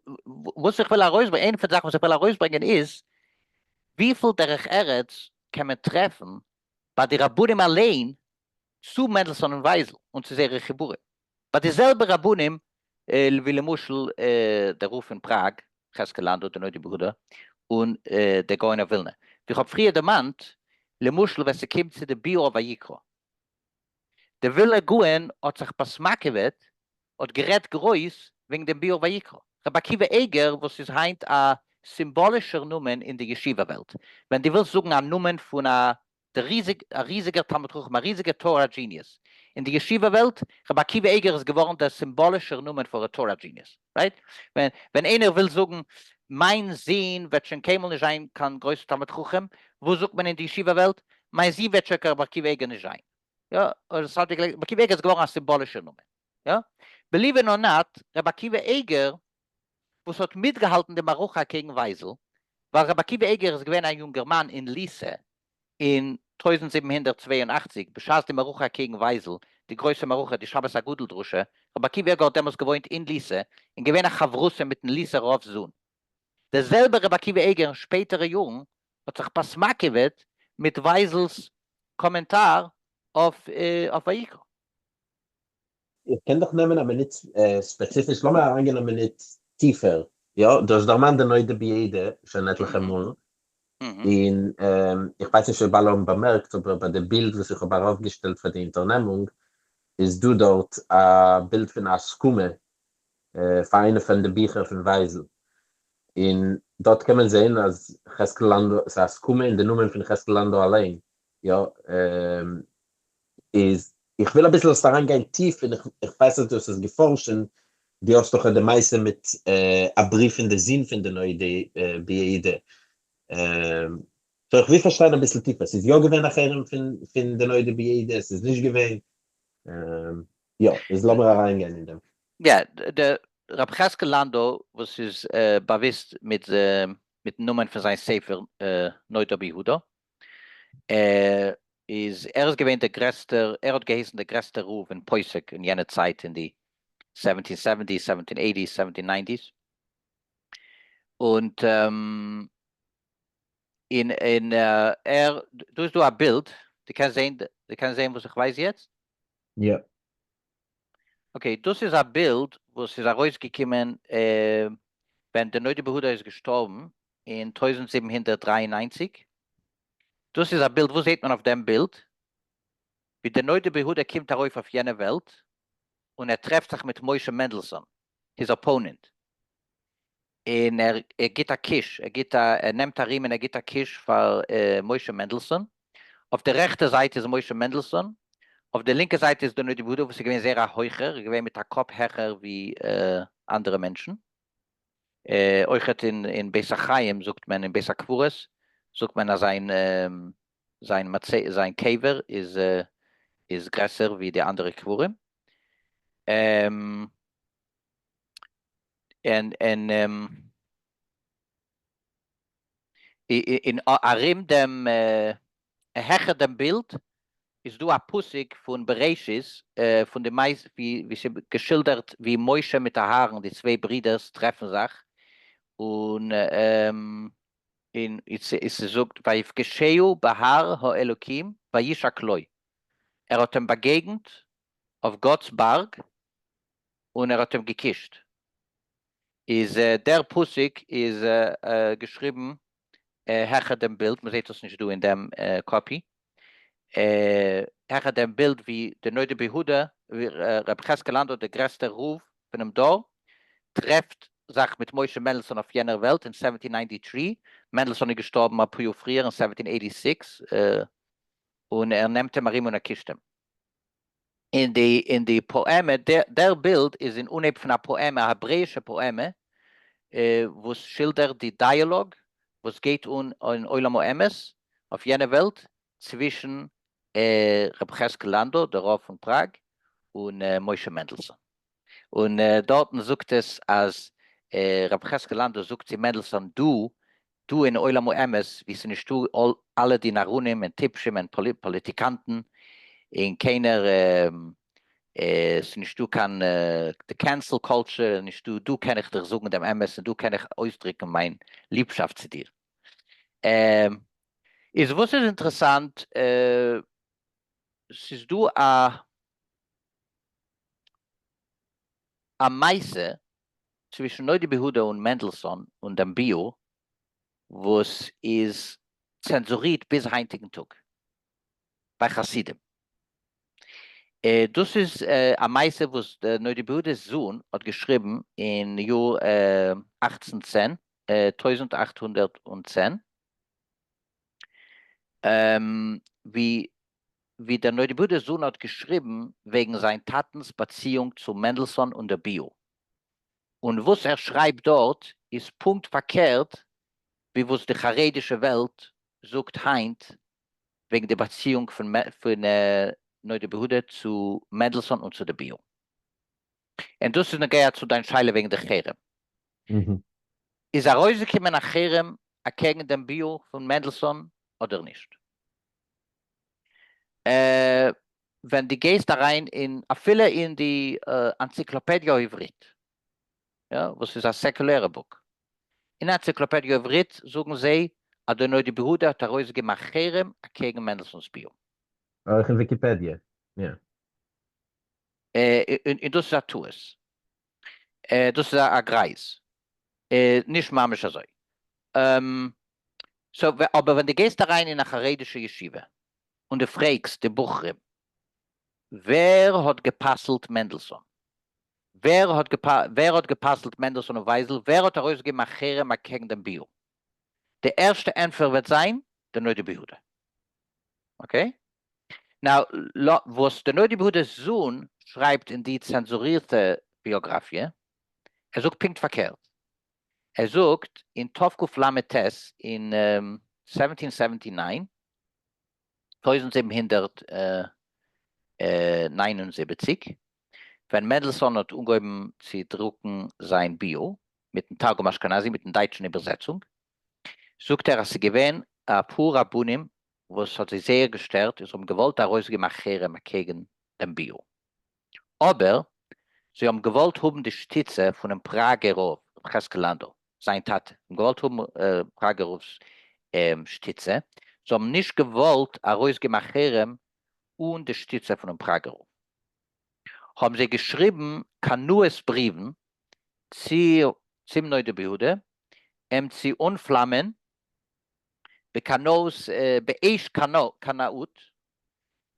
וואס איך וויל ארויסברענגען, איינע פון די זאכן וואס איך וויל ארויסברענגען איז, וויפיל דרך ארץ קען מען טרעפן ביי די רבנים אליין צו מענדלסאן און ווייזל און צו זייערע חיבורים. ביי די זעלבע רבנים ווי למשל דער רב פון פראג, חזקאל לאנדא, דער נודע ביהודה, און דער גאון אוו ווילנא. ווי איך האב פריער דערמאנט, למשל ווען ס'קומט צו די ביאור אויף ויקרא. דער ווילנער גאון האט זיך פאסמאקעוועט, האט גערעדט גרויס וועגן דעם ביאור ויקרא. רבי עקיבא איגר וואס איז היינט א סימבאלישער נאמען אין די ישיבה וועלט, ווען דו ווילסט זאגן א נאמען פון א דער ריזיג, א ריזיגער תלמיד חכם, א ריזיגער תורה genius. אין די ישיבה וועלט, רבי עקיבא איגר איז געווארן דער סימבאלישער נאמען פאר א תורה genius. Right? ווען, ווען איינער וויל זאגן, מיין זון וועט שוין קיינמאל נישט זיין קיין גרויסער תלמיד חכם, וואס זאגט מען אין די ישיבה וועלט? מיין זון וועט שוין קיין רבי עקיבא איגר נישט זיין. יא, אדער something like, רבי עקיבא איגר איז געווארן א סימבאלישער נאמען. יא? Believe it or not, רבי עקיבא איגר וואס האט מיטגעהאלטן די מערכה אקעגן ווייזל, ווייל רבי עקיבא איגר איז געווען א יונגערמאן אין ליסע אין 1782 בשעת די מערכה אקעגן ווייזל, די גרויסע מערכה, די שבת הגדול דרשה, רבי עקיבא איגר האט דעמאלס געוואוינט אין ליסע און געווען א חברותא מיטן ליסער רב'ס זון. דער זעלבער רבי עקיבא איגר אין שפעטערע יארן האט זיך פאסמאקעוועט מיט ווייזל'ס קאמענטאר אויף ויקרא. איך קען דאך נעמען א מינוט ספעציפיש, לאמיר אריינגיין א מינוט טיפער. יא, דו האסט דערמאנט די נודע ביהודה שוין עטליכע מאל, און איך ווייס נישט אויב אלע האבן באמערקט, אבער ביי די בילד וואס איך האב ארויפגעשטעלט פאר די אונטערנעמונג, איז דא דארט א בילד פון א הסכמה פאר איינע פון די ביכער פון ווייזל, און דארט קען מען זען אז חזקל לאנדא, ס'איז א הסכמה אין די נאמען פון חזקל לאנדא אליין, יא, איז איך וויל אביסל זאלסט אריין גיין טיף און איך ווייס אז דו האסט עס געפארשט און דו האסט דאך די מעשה מיט א בריוו פון די זון פון די נודע ביהודה, so איך וויל פארשטיין אביסל טיפער, ס'איז יא געווען א חרם פון די נודע ביהודה, ס'איז נישט געווען, יא, איז לאמיר אריין גיין אין דעם. יא, דער רב חזקאל לאנדא וואס איז באוויסט מיט מיטן נאמען פון זיין ספר נודע ביהודה, איז ער איז געווען דער גרעסטער, ער האט געהייסן דער גרעסטער רב און פוסק אין יענע צייט אין די seventeen seventies, seventeen eighties, seventeen nineties, און און און ער, דא איז דא א בילד, דו קענסט זעהן, דו קענסט זעהן וואס איך ווייז יעצט? יא. Okay, דאס איז א בילד וואס איז ארויסגעקומען ווען די נודע ביהודה איז געשטארבן אין 1793, דאס איז א בילד, וואס זעט מען אויף דעם בילד? ווי דער נודע ביהודה קומט ארויף אויף יענע וועלט, און ער טרעפט זיך מיט משה מענדלסאן, his opponent, און ער גיט א קיש, ער גיט א, ער נעמט ארום און ער גיט א קיש פאר משה מענדלסאן, אויף די רעכטע זייט איז משה מענדלסאן, אויף די לינקע זייט איז דער נודע ביהודה וואס איז געווען זייער א הויכער, איז געווען מיט א קאפ העכער ווי אנדערע מענטשן. אויכעט אין בית החיים זאגט מען אין בית הקברות זאגט מען אז זיין זיין מצבה זיין קבר איז איז גרעסער ווי די אנדערע קברים. און און און ארום דעם העכער דעם בילד איז דא א פסוק פון בראשית פון די מעשה ווי ס'איז געשילדערט ווי משה מיט אהרן די צוויי ברידערס טרעפן זיך און און ס'זאגט ויפגשהו בהר האלוקים. וישק לו, ער האט אים באגעגנט אויף גאט'ס בארג און ער האט אים געקישט. איז דער פסוק איז געשריבן העכער דעם בילד, מ'זעט עס נישט דא אין דעם copy, העכער דעם בילד ווי די נודע ביהודה, ווי רבי חזקאל לאנדא דער גרעסטער רב פונעם דור, טרעפט זיך מיט משה מענדלסאן אויף יענער וועלט אין seventeen ninety three, מענדלסאן איז געשטארבן אפאר יאר פריער אין seventeen eighty six, און ער נעמט אים ארום און ער קישט אים. אין די אין די פאעמע, דער בילד איז אין אנהייב פון א פאעמע, א העברעאישע פאעמע, וואס שילדערט די דיאלאג וואס גייט אן אין עולם האמת, אויף יענע וועלט, צווישן ר' חזקל לאנדא, דער רב פון פראג, און משה מענדלסאן. און דארטן זאגט עס אז ר' חזקל לאנדא זאגט צו מענדלסאן דא דא אין עולם האמת ווי ס'איז נישטא אלע די נאראנים און טיפשים און פאליטיקאנטן און קיינער ס'איז נישטא קיין די cancel culture איז נישטא דא קען איך דיך זאגן דעם אמת און דא קען איך אויסדרוקן מיין ליבשאפט צו דיר. איז וואס איז אינטערעסאנט ס'איז דא א א מעשה צווישן נודע ביהודה און מענדלסאן און דעם ביאור וואס איז צענזורירט ביז היינטיגן טאג ביי חסידים. דאס איז א מעשה וואס דער נודע ביהודה'ס זוהן האט געשריבן אין יאר 1810, 1810, ווי ווי דער נודע ביהודה'ס זון האט געשריבן וועגן זיין טאטנ'ס באציאונג צו מענדלסאן און דער ביאור, און וואס ער שרייבט דארט איז פונקט פארקערט ווי וואס די חרדישע וועלט זאגט היינט וועגן די באציאונג פון נודע ביהודה צו מענדלסאן און צו די ביאור. און דאס איז נוגע צו דיין שאלה וועגן די חרם. איז ארויסגעקומען א חרם אקעגן דעם ביאור פון מענדלסאן אדער נישט? ווען דו גייסט אריין אין אפילו אין די אנציקלופדיה העברית, יא, וואס איז א סעקולערע book, אין אנציקלופדיה העברית זאגן זיי אז דער נודע ביהודה האט ארויסגעגעבן א חרם אקעגן מענדלסאן'ס ביאור. אויך אין וויקיפעדיע, יא. און דאס איז א טעות. דאס איז א גרייז. נישט ממש אזוי. so אבער ווען דו גייסט אריין אין א חרדישע ישיבה און דו פרעגסט די בחורים ווער האט גע'פסל'ט מענדלסאן? ווער האט ווער האט גע'פסל'ט מענדלסאן און ווייזל? ווער האט ארויסגעגעבן א חרם אקעגן דעם ביאור? די ערשטע ענטפער וועט זיין די נודע ביהודה. Okay? Now, וואס די נודע ביהודה'ס זוהן שרייבט אין די צענזורירטע ביאגראפיע, ער זאגט פונקט פארקערט. ער זאגט אין תקל"ט אין seventeen seventy nine, 1779, ווען מענדלסאן האט אנגעהויבן צו דרוקן זיין ביאור מיטן תרגום אשכנזי מיטן דייטשן איבערזעצונג, זאגט ער אז ס'איז געווען אפאר רבנים וואס האט זיי זייער געשטערט און זיי האבן געוואלט ארויסגעבן א חרם אקעגן דעם ביאור, אבער זיי האבן געוואלט האבן די שטיצע פונעם פראגער רב, רבי חזקאל לאנדא, זיין טאטע, האבן געוואלט האבן פראגער רב'ס שטיצע, זיי האבן נישט געוואלט ארויסגעבן א חרם אן די שטיצע פונעם פראגער רב, האבן זיי געשריבן קנאות בריוון צום נודע ביהודה אים צו אנפלאמען בקנאות באש קנאות,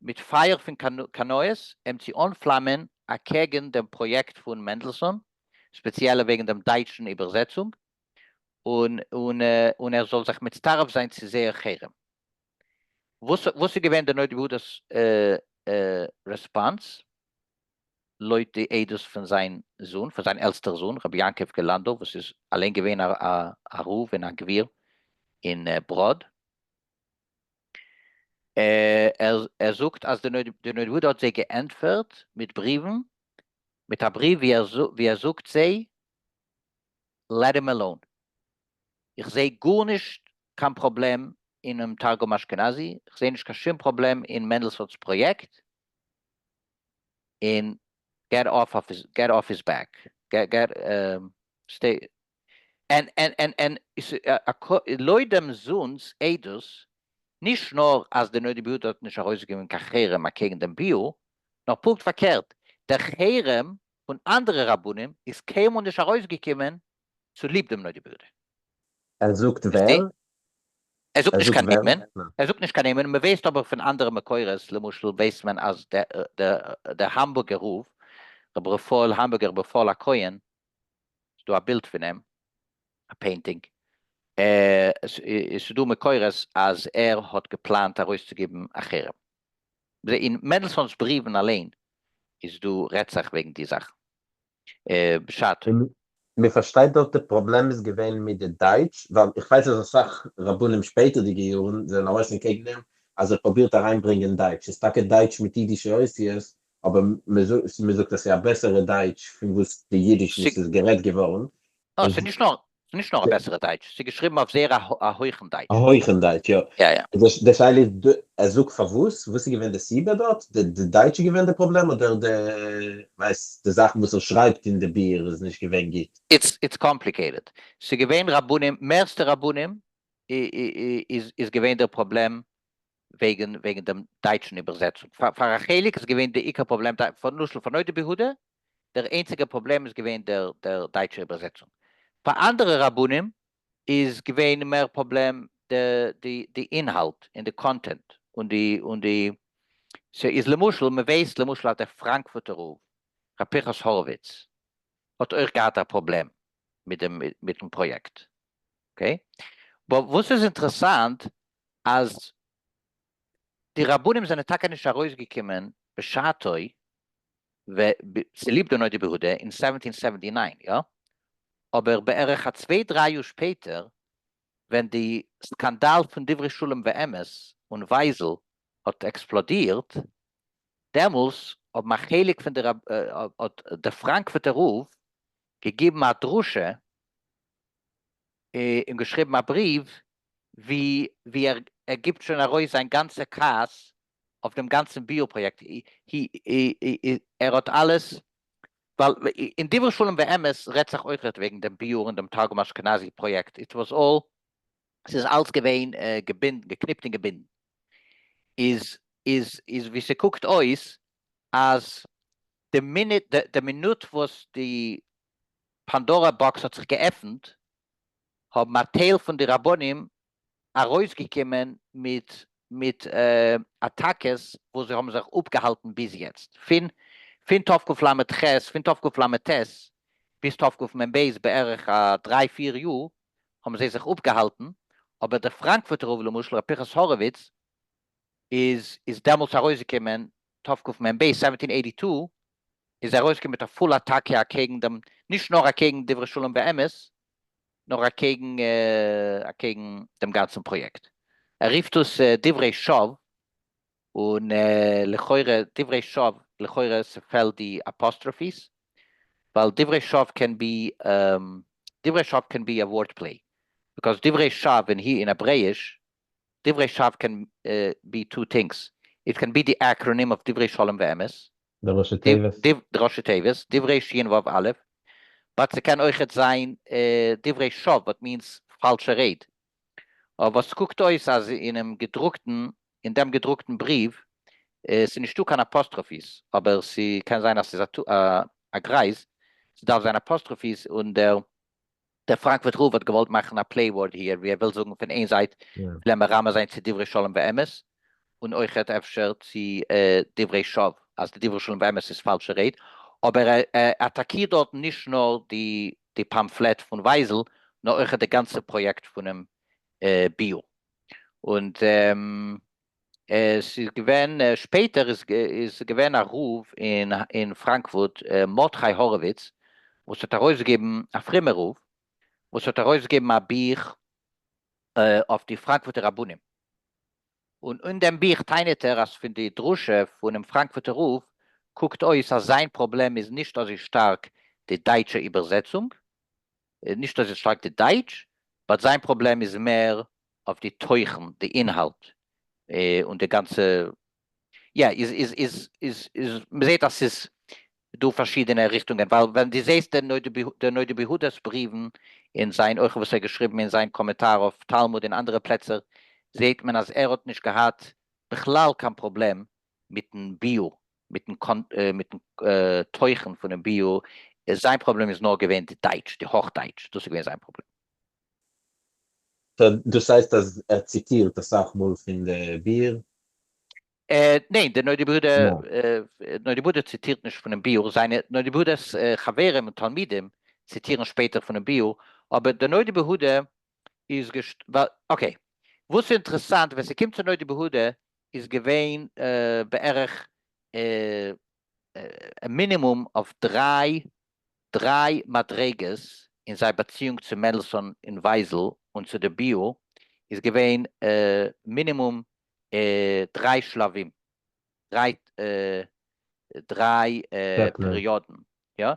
מיט פייער פון קנאות אים צו אנפלאמען אקעגן דעם פראיעקט פון מענדלסאן, ספעציעלע וועגן דעם דייטשן איבערזעצונג, און און ער זאל זיך מצטרף זיין צו זייער חרם. וואס וואס איז געווען די נודע ביהודה'ס response? לויט די עדות פון זיין זון, פון זיין עלטסטער זון, רבי יעקב לאנדא, וואס איז אליין געווען א רב און א גביר אין בראד. ער זאגט אז די נודע ביהודה האט זיי געענטפערט מיט בריוון, מיט א בריוו ווי ער זאגט זיי let him alone, איך זעה גארנישט קיין פראבלעם אינעם תרגום אשכנזי, איך זעה נישט קיין שום פראבלעם אין מענדלסאן'ס פראיעקט, און get off of his, get off his back, get, stay, און, און, און, און, לויט דעם זון'ס עדות. נישט נאר אז די נודע ביהודה האט נישט ארויסגעגעבן קיין חרם אקעגן דעם ביאור, נאר פונקט פארקערט, דער חרם פון אנדערע רבנים איז קיינמאל נישט ארויסגעקומען צוליב דעם נודע ביהודה. ער זאגט ווער? ער זאגט נישט קיין נעמען, ער זאגט נישט קיין נעמען, מען ווייסט אבער פון אנדערע מקורות, למשל ווייסט מען אז דער האמבורגער רב, רבי רפאל האמבורגער, רבי רפאל הכהן, ס'דא א בילד פון אים, א painting, עס איז דא מקורות אז ער האט געפלאנט ארויסצוגעבן א חרם. אין מענדלסאן'ס בריוון אליין איז דא רעדט זיך וועגן די זאכן בשעתו. מען פארשטייט דארט די פראבלעם איז געווען מיט די דייטש, ווייל איך ווייס אז אסאך רבנים שפעטערדיגע יארן זענען ארויס אנטקעגן אים אז ער פרובירט אריינברענגען דייטש, ס'איז טאקע דייטש מיט אידישע אותיות, אבער מען זאגט אז ס'איז א בעסערע דייטש פון וואס די אידיש וואס איז גערעדט געווארן. אה, ס'איז נישט נאר, ס'איז נישט נאר א בעסערע דייטש, ס'איז געשריבן אויף זייער א הויכן דייטש. א הויכן דייטש, יא. יא יא. די שאלה איז, ער זאגט פארוואס? וואס איז געווען די סיבה דארט? די דייטש איז געווען די פראבלעם אדער די, ווייס, די זאכן וואס ער שרייבט אין די ביאור איז נישט געווען גוט? איטס complicated. ס'איז געווען רבנים, מערסטע רבנים איז געווען דער פראבלעם וועגן וועגן דעם דייטשן איבערזעצונג. פאר פאר א חלק איז געווען די עיקר פראבלעם למשל פאר נודע ביהודה, דער איינציגער פראבלעם איז געווען דער דער דייטשע איבערזעצונג. פאר אנדערע רבנים איז געווען מער פראבלעם די די די אינהאלט און די content און די און די ס'איז למשל מ'ווייסט למשל אז דער פראנקפורטער רב ר' פנחס הורוויץ האט אויך געהאט א פראבלעם מיט דעם מיטן פראיעקט. Okay? But וואס איז אינטערעסאנט אז די רבנים זענען טאקע נישט ארויסגעקומען בשעתו צוליב די נודע ביהודה אין 1779, יא? אבער בערך א צוויי דריי יאר שפעטער ווען די סקאנדאל פון דברי שלום ואמת און ווייזל האט עקספלאדירט, דעמאלס האבן א חלק פון די האט דער פראנקפורטער רב געגעבן א דרשה און געשריבן א בריוו ווי ווי ער ער גיבט שוין ארויס זיין גאנצע כעס אויף דעם גאנצן ביאור פראיעקט, ער האט אלעס, ווייל אין דברי שלום ואמת רעדט זיך אויכעט וועגן דעם ביאור און דעם תרגום אשכנזי פראיעקט, it was all, ס'איז אלץ געווען געבינדן, געקניפט און געבינדן, איז איז איז ווי ס'קוקט אויס אז די מינוט די מינוט וואס די Pandora box האט זיך געעפנט האבן א טייל פון די רבנים ארויסגעקומען מיט מיט אטאקעס וואס זיי האבן זיך אפגעהאלטן ביז יעצט, פון פון תקל"ח, פון תקל"ט ביז תקמ"ב בערך א דריי פיר יאר האבן זיי זיך אפגעהאלטן, אבער דער פראנקפורטער רב למשל ר' פנחס הורוויץ איז איז דעמאלטס ארויסגעקומען תקמ"ב, 1782, איז ער ארויסגעקומען מיט א full אטאקע אקעגן דעם, נישט נאר אקעגן דברי שלום ואמת, נאר אקעגן אקעגן דעם גאנצן פראיעקט. ער רופט עס דברי שווא, און לכאורה דברי שווא, לכאורה ס'פעלט די apostrophes, ווייל דברי שווא can be, דברי שווא can be a word play, because דברי שווא אין אין העברעיש דברי שווא can be two things, it can be the acronym of דברי שלום ואמת, די ראשי תיבות. די ראשי תיבות, דברי שין וו א', but ס'קען אויכעט זיין דברי שווא what means פאלשע רייד. אבער וואס ס'קוקט אויס אז אינעם געדרוקטן, אין דעם געדרוקטן בריוו, ס'איז נישטא קיין apostrophes, אבער ס'קען זיין אז ס'איז א גרייז, ס'דארף זיין apostrophes און דער דער פראנקפורט רב האט געוואלט מאכן א play word here ווי ער וויל זאגן פון איין זייט וויל ער מרמז זיין צו דברי שלום ואמת און אויכעט אפשר צו דברי שווא אז די דברי שלום ואמת איז פאלשע רייד אבער ער אטאקירט דארטן נישט נאר די די פאמפלעט פון ווייזל נאר אויכעט די גאנצע פראיעקט פונעם ביאור און עס איז געווען שפעטער איז איז געווען א רב אין אין פראנקפורט מרדכי הורוביץ וואס האט ארויסגעגעבן א פרומער רב וואס האט ארויסגעגעבן א בוך אויף די פראנקפורטער רבנים און אין דעם בוך טענה'ט ער אז פון די דרשה פונעם פראנקפורטער רב קוקט אויס אז זיין פראבלעם איז נישט אזוי שטארק די דייטשע איבערזעצונג נישט אזוי שטארק די דייטש, but זיין פראבלעם איז מער אויף די תוכן, די אינהאלט, און די גאנצע, יא, איז איז איז איז איז מ'זעט אז ס'איז דא פארשידענע ריכטונגען, ווייל ווען די זעסט דער נודע ביהודה'ס בריוון אין זיין אויך וואס ער האט געשריבן אין זיין קאמענטאר אויף תלמוד און אנדערע פלעצער, זעהט מען אז ער האט נישט געהאט בכלל קיין פראבלעם מיטן ביאור, מיטן מיטן תוכן פונעם ביאור, זיין פראבלעם איז נאר געווען די דייטש, די הויך דייטש, דאס איז געווען זיין פראבלעם. סא דאס הייסט אז ער ציטירט אסאך מאל פון די ביאור? ניין, דער נודע ביהודה, נודע ביהודה ציטירט נישט פונעם ביאור, זיינע נודע ביהודה'ס חברים און תלמידים ציטירן שפעטער פונעם ביאור, אבער דער נודע ביהודה איז געשט... okay, וואס איז אינטערעסאנט, ווען ס'קומט צו נודע ביהודה איז געווען בערך מינימום אויף דריי דריי מדריגות אין זיין באציאונג צו מענדלסאן און ווייזל און צו די ביאור איז געווען מינימום דריי שלבים, דריי דריי פעריאדן, יא,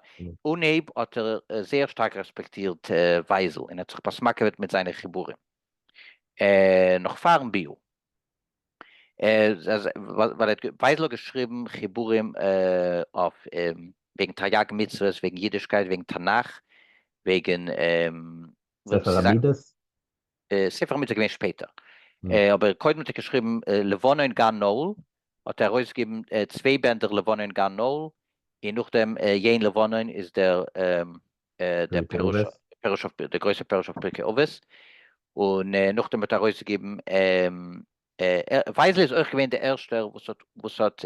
אנהייב האט ער זייער שטארק רעספעקטירט ווייזל און האט זיך באסמאקעוועט מיט זיינע חיבורים נאך פארן ביאור, ווייל ווייזל האט געשריבן חיבורים אויף וועגן תרי"ג מצוות, וועגן אידישקייט, וועגן תנך, וועגן ספר המידות? ספר המידות איז געווען שפעטער, אבער קודם האט ער געשריבן לבנון גן נעול, האט ער ארויסגעגעבן צוויי בענדער לבנון גן נעול, און נאכדעם יעין לבנון איז דער דער פירוש, פירוש אויף, דער גרויסער פירוש אויף פרקי אבות, און נאכדעם האט ער ארויסגעגעבן, ווייזל איז אויך געווען דער ערשטער וואס האט, וואס האט,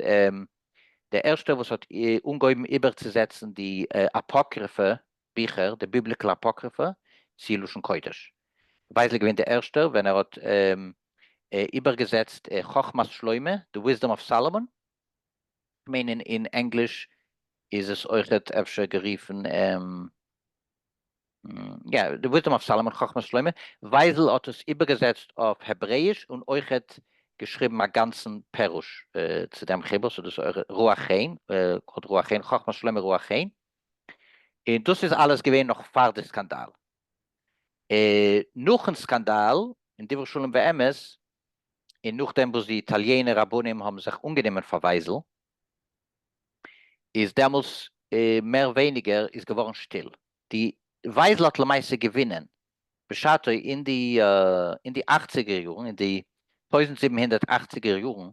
דער ערשטער וואס האט אנגעהויבן איבערצוזעצן די apocrypha ביכער, די biblical apocrypha, צו לשון קודש. ווייזל איז געווען דער ערשטער ווען ער האט איבערגעזעצט חכמת שלמה, The Wisdom of Solomon, כ'מיין אין ענגליש איז עס אויכעט אפשר גערופן, יא, The Wisdom of Solomon, חכמת שלמה, ווייזל האט עס איבערגעזעצט אויף העברעאיש און אויכעט געשריבן א גאנצן פירוש צו דעם חיבור, ס'איז דאס אויך רוח חן, called רוח חן, חכמת שלמה רוח חן, און דאס איז אלעס געווען נאך פאר די סקאנדאל. נאכן סקאנדאל, אין דברי שלום ואמת, און נאכדעם וואס די איטאליענער רבנים האבן זיך אנגענומען פאר ווייזל, איז דעמאלס מער ווייניגער איז געווארן שטיל. די ווייזל האט למעשה געווינען בשעתו אין די אין די אכציגער יארן, אין די 1700 אכציגער יארן,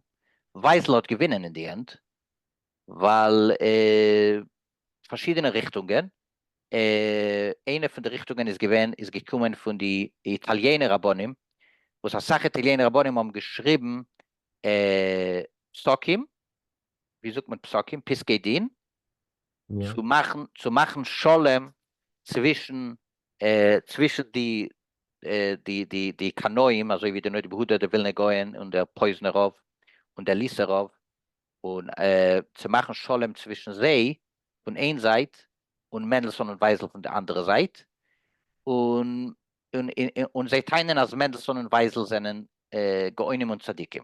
ווייזל האט געווינען אין די end, ווייל פארשידענע ריכטונגען, איינע פון די ריכטונגען איז געווען איז געקומען פון די איטאליענע רבנים, וואס אסאך איטאליענע רבנים האבן געשריבן פסקים, ווי זאגט מען פסקים? פסקי דין, צו מאכן צו מאכן שלום צווישן צווישן די די די די קנאים, אזוי ווי די נודע ביהודה, דער ווילנער גאון און דער פויזנער רב און דער ליסער רב, און צו מאכן שלום צווישן זיי פון איין זייט און מענדלסאן און ווייזל פון די אנדערע זייט, און און זיי טענה'ן אז מענדלסאן און ווייזל זענען גאונים און צדיקים,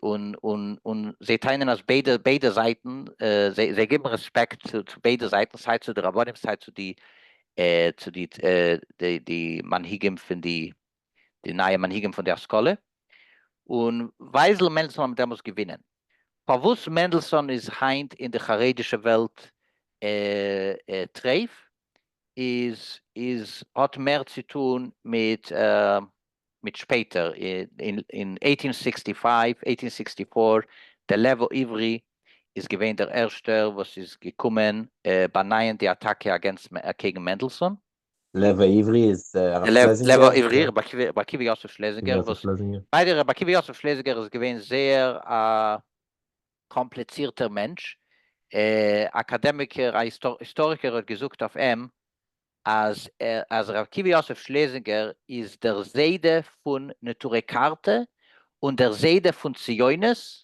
און און און זיי טענה'ן אז ביידע ביידע זייטן, זיי זיי גיבן רעספעקט צו צו ביידע זייטן, סיי צו די רבנים סיי צו די צו די די די מנהיגים פון די די נייע מנהיגים פון די השכלה, און ווייזל און מענדלסאן האבן דעמאלס געווינען. פארוואס מענדלסאן איז היינט אין די חרדישע וועלט טרייף איז איז האט מער צו טון מיט מיט שפעטער אין eighteen sixty five, eighteen sixty four, דער לב העברי איז געווען דער ערשטער וואס איז געקומען באנייען די אטאקע אקעגן מענדלסאן. לב העברי איז הרב שלעזינגער? לב העברי, רבי עקיבא יוסף שלעזינגער, וואס by the way רבי עקיבא יוסף שלעזינגער איז געווען זייער א קאמפליצירטער מענטש, אקאדעמיקער, א היסטאריקער האט געזאגט אויף אים אז אז רבי עקיבא יוסף שלעזינגער איז דער זיידע פון נטורי קרתא און דער זיידע פון ציונות,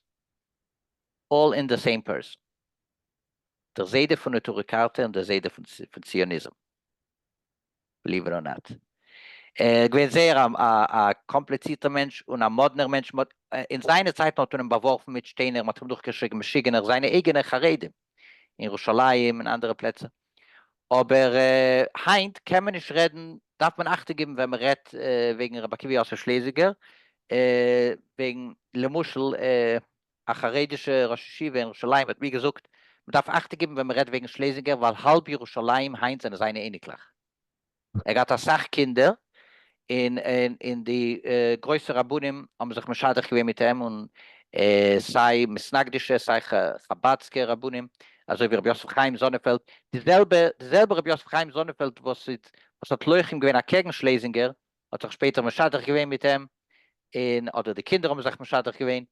all in the same person. דער זיידע פון נטורי קרתא און דער זיידע פון ציוניזם. believe it or not. ער איז געווען זייער א קאמפליצירטער מענטש און א מאדנער מענטש, אין זיינע צייטן האט מען אים באווארפן מיט שטיינער, מען האט אים נאכגעשריגן משוגענער, זיינע אייגענע חרדים אין ירושלים און אנדערע פלעצער. אבער היינט קען מען נישט רעדן, דארף מען אכטונג געבן ווען מען רעדט וועגן רבי עקיבא יוסף שלעזינגער, וועגן למשל א חרדישע ראש ישיבה אין ירושלים האט מיר געזאגט, מען דארף אכטונג געבן ווען מען רעדט וועגן שלעזינגער ווייל האלב ירושלים היינט זענען זיינע אייניקלעך. ער געהאט אסאך קינדער, און און די גרויסע רבנים האבן זיך משדך געווען מיט אים, און סיי מתנגדישע סיי חבדסקע רבנים, אזוי ווי רבי יוסף חיים זאנענפעלד, די זעלבע די זעלבע רבי יוסף חיים זאנענפעלד וואס איז וואס האט לוחם געווען אקעגן שלעזינגער, האט זיך שפעטער משדך געווען מיט אים, און אדער די קינדער האבן זיך משדך געווען,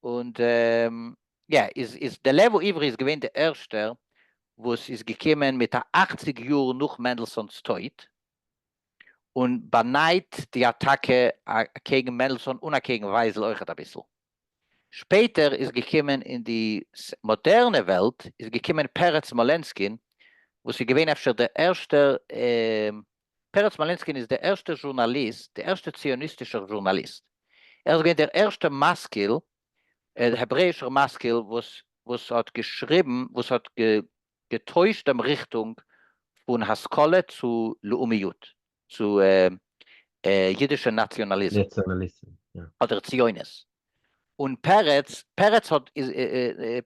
און יא, איז איז דער לב העברי איז געווען דער ערשטער וואס איז געקומען מיט א 80 יאר נאך מענדלסאן'ס טויט, און באנייט די אטאקע אקעגן מענדלסאן און אקעגן ווייזל אויכעט אביסל. שפעטער איז געקומען אין די מאדערנע וועלט איז געקומען פרץ סמאלענסקין וואס איז געווען אפשר דער ערשטער, פרץ סמאלענסקין איז דער ערשטער זשורנאליסט, דער ערשטער ציוניסטישער זשורנאליסט. ער איז געווען דער ערשטער משכיל, העברעאישער משכיל וואס וואס האט געשריבן, וואס האט געטוישט דעם ריכטונג פון השכלה צו לאומיות, צו אידישע נאציאנאליזם. נאציאנאליזם, יא. אדער ציונות. און פרץ, פרץ האט,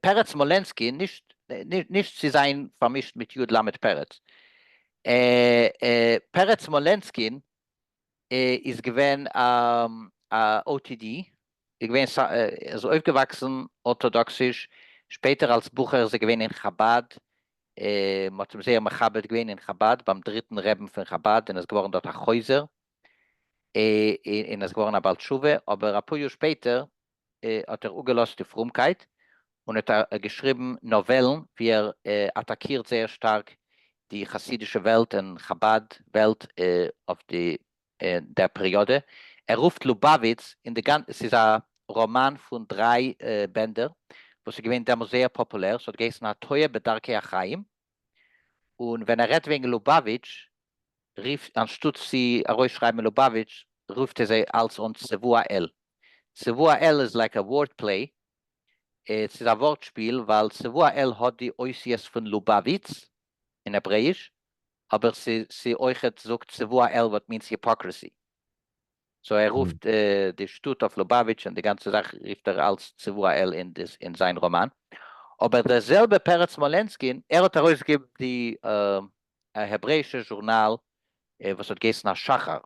פרץ סמאלענסקי, נישט, נישט צו זיין פארמישט מיט י ל פרץ, פרץ סמאלענסקין איז געווען א OTD, איז געווען, ער איז אויפגעוואקסן ארטאדאקסיש, שפעטער אלס בחור איז ער געווען אין חבד, מען האט אים זייער מכבד געווען אין חבד, ביים דריטן רעבן פון חבד, און איז געווארן דארט א חוזר, און איז געווארן א בעל תשובה, אבער אפאר יאר שפעטער האט ער אפגעלאזט די פרומקייט, און האט געשריבן נאוועלן ווי ער אטאקירט זייער שטארק די חסידישע וועלט און חבד וועלט אויף די דער פעריאדע. ער רופט לובאוויץ אין די גאנ. ס'איז א ראמאן פון דריי בענדער וואס איז געווען דעמאלס זייער פאפולער, ס'האט געהייסן התועה בדרכי החיים, און ווען ער רעדט וועגן לובאוויטש רופט אנשטאט צו ארויסשרייבן לובאוויטש רופט ער זיי אלץ אן צבוע אל. צבוע אל איז like א word play, ס'איז א ווארט שפיל ווייל צבוע אל האט די אותיות פון לובאוויץ אין העברעאיש, אבער ס'אויכעט זאגט צבוע אל what means hypocrisy. so ער רופט די שטאט אויף לובאוויטש און די גאנצע זאך רופט ער אלץ צבוע אל אין זיין ראמאן. אבער דער זעלבע פרץ סמאלענסקין, ער האט ארויסגעגעבן די העברעאישע זשורנאל וואס האט געהייסן השחר,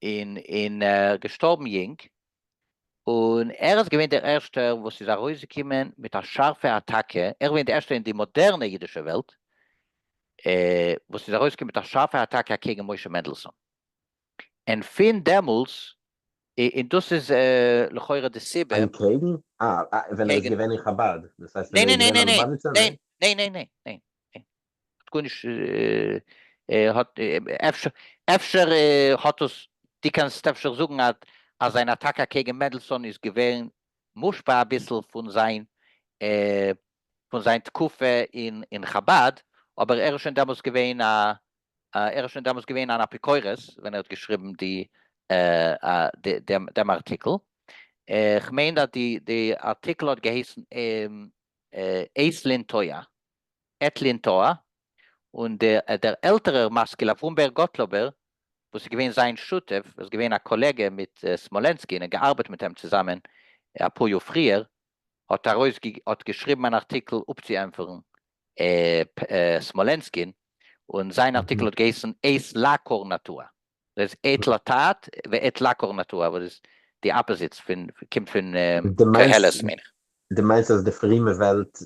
און און געשטארבן יונג, און ער איז געווען דער ערשטער וואס איז ארויסגעקומען מיט א שארפע אטאקע, ער איז געווען דער ערשטער אין די מאדערנע אידישע וועלט וואס איז ארויסגעקומען מיט א שארפע אטאקע אקעגן משה מענדלסאן, און פון דעמאלס, און דאס איז לכאורה די סיבה. אנטקעגן? אה, ווען ער איז געווען אין חבד, דאס הייסט ווען ער איז געווען א לובאוויטשער? ניין ניין ניין ניין ניין, האט גארנישט האט אפשר אפשר האט עס דו קענסט אפשר זאגן אז אז זיין אטאקע קעגן מענדלסאן איז געווען מושפע אביסל פון זיין פון זיין תקופה אין אין חבד, אבער ער איז שוין דעמאלס געווען א ער איז שוין דעמאלס געווען אן אפיקורס ווען ער האט געשריבן די דעם דעם ארטיקל. כ'מיין אז די די ארטיקל האט געהייסן עת לנטוע. עת לנטוע, און דער עלטערער משכיל אברהם בער גאטלאבער, וואס איז געווען זיין שותף, איז געווען א קאלעגע מיט סמאלענסקין און געארבעט מיט אים צוזאמען אפאר יאר פריער, האט ארויס האט געשריבן אן ארטיקל אפצוענטפערן סמאלענסקין, און זיין ארטיקל האט געהייסן עת לקורנטוע. דאס איז עת לטעת ועת לקורנטוע, וואס איז די opposite פון, קומט פון קהלת מיין איך. דו מיינסט אז די פרומע וועלט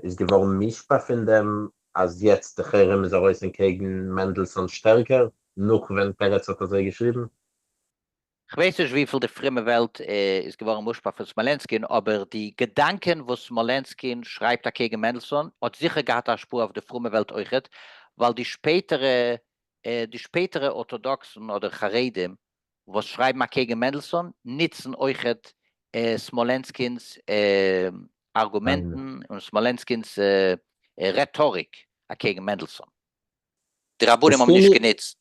איז געווארן מושפע פון דעם אז יעצט די חרם איז ארויס אנטקעגן מענדלסאן שטערקער נאך ווען פרץ האט אזוי געשריבן? כ'ווייס נישט וויפיל די פרומע וועלט איז געווארן מושפע פון סמאלענסקין, אבער די געדאנקען וואס סמאלענסקין שרייבט אקעגן מענדלסאן האט זיכער געהאט א השפעה אויף די פרומע וועלט אויכעט, ווייל די שפעטערע די שפעטערע ארטאדאקסן אדער חרדים וואס שרייבן אקעגן מענדלסאן נוצן אויכעט סמאלענסקינ'ס ארגומענטן און סמאלענסקינ'ס רעטאריק אקעגן מענדלסאן. די רבנים האבן נישט גענוצט,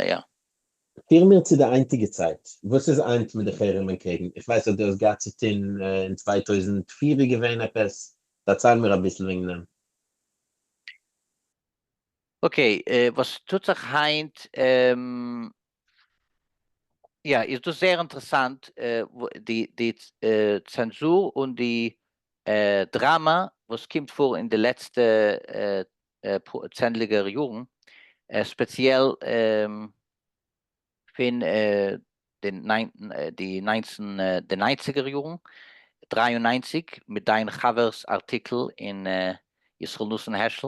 יא. פיר מיר צו די היינטיגע צייט, וואס איז היינט מיט די חרם אנטקעגן? איך ווייס אז דו האסט געהאט צו טון אין 2004 איז געווען עפעס, דערצייל מיר אביסל וועגן דעם. okay, וואס טוט זיך היינט? יא, איז דאס זייער אינטערעסאנט, די צענזור און די דראמא וואס קומט פאר אין די לעצטע צענדליגער יארן. ספעציעל פון די די ניינציגער יארן, 93, מיט דיין חבר'ס ארטיקל אין ישראל נתן העשל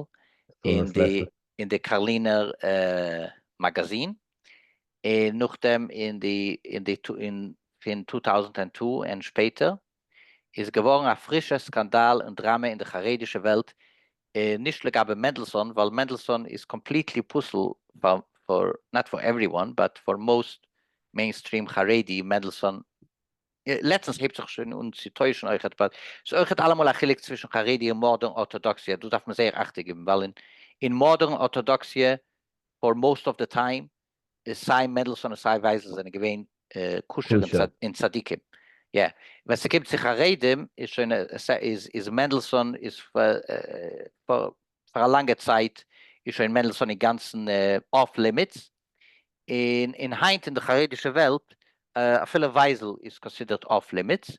אין די קארלינער מאגאזין, און נאכדעם אין די פון 2002 און שפעטער איז געווארן א פרישע סקאנדאל און דראמע אין די חרדישע וועלט, נישט לגבי מענדלסאן, ווייל מענדלסאן איז completely פסול פאר, not for everyone, but for most mainstream חרדי. מענדלסאן, לעצטנס הייבט זיך שוין אן צו טוישן אויכעט, but ס'איז אויכעט אלעמאל א חילוק צווישן חרדי און modern ארטאדאקסיע. דאס דארף מען זייער אכטונג געבן, ווייל אין modern ארטאדאקסיע for most of the time איז סיי מענדלסאן און סיי ווייזל זענען געווען כשר און צדיקים. יא. ווען ס'קומט צו חרדים איז שוין איז מענדלסאן איז פאר א לאנגע צייט איז שוין מענדלסאן אינגאנצן off limits, און היינט אין די חרדישע וועלט אפילו ווייזל איז considered off limits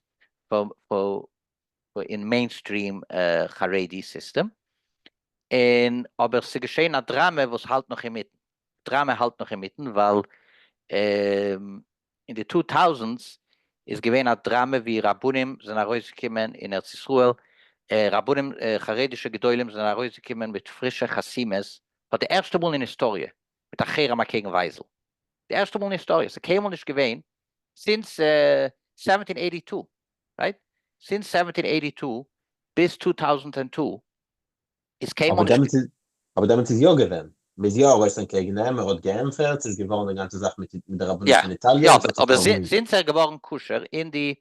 אין mainstream חרדי סיסטעם. און אבער ס'איז געשען א דראמע וואס האלט נאך אינמיטן, דראמע האלט נאך אינמיטן, ווייל אין די two thousands איז געווען א דראמע ווי רבנים זענען ארויסגעקומען אין ארץ ישראל, רבנים חרדישע גדולים זענען ארויסגעקומען מיט פרישע חתימות פאר די ערשטע מאל אין היסטאריע מיט א חרם אקעגן ווייזל, די ערשטע מאל אין היסטאריע, ס'איז קיינמאל נישט געווען since 1782, right? Since 1782 ביז 2002 איז קיינמאל נישט. אבער דעמאלטס איז יא געווען, מ'איז יא ארויס אנטקעגן אים, ער האט געענטפערט, ס'איז געווארן די גאנצע זאך מיט די רבנות פון איטאליע. יא, אבער זינט ער איז געווארן כשר אין די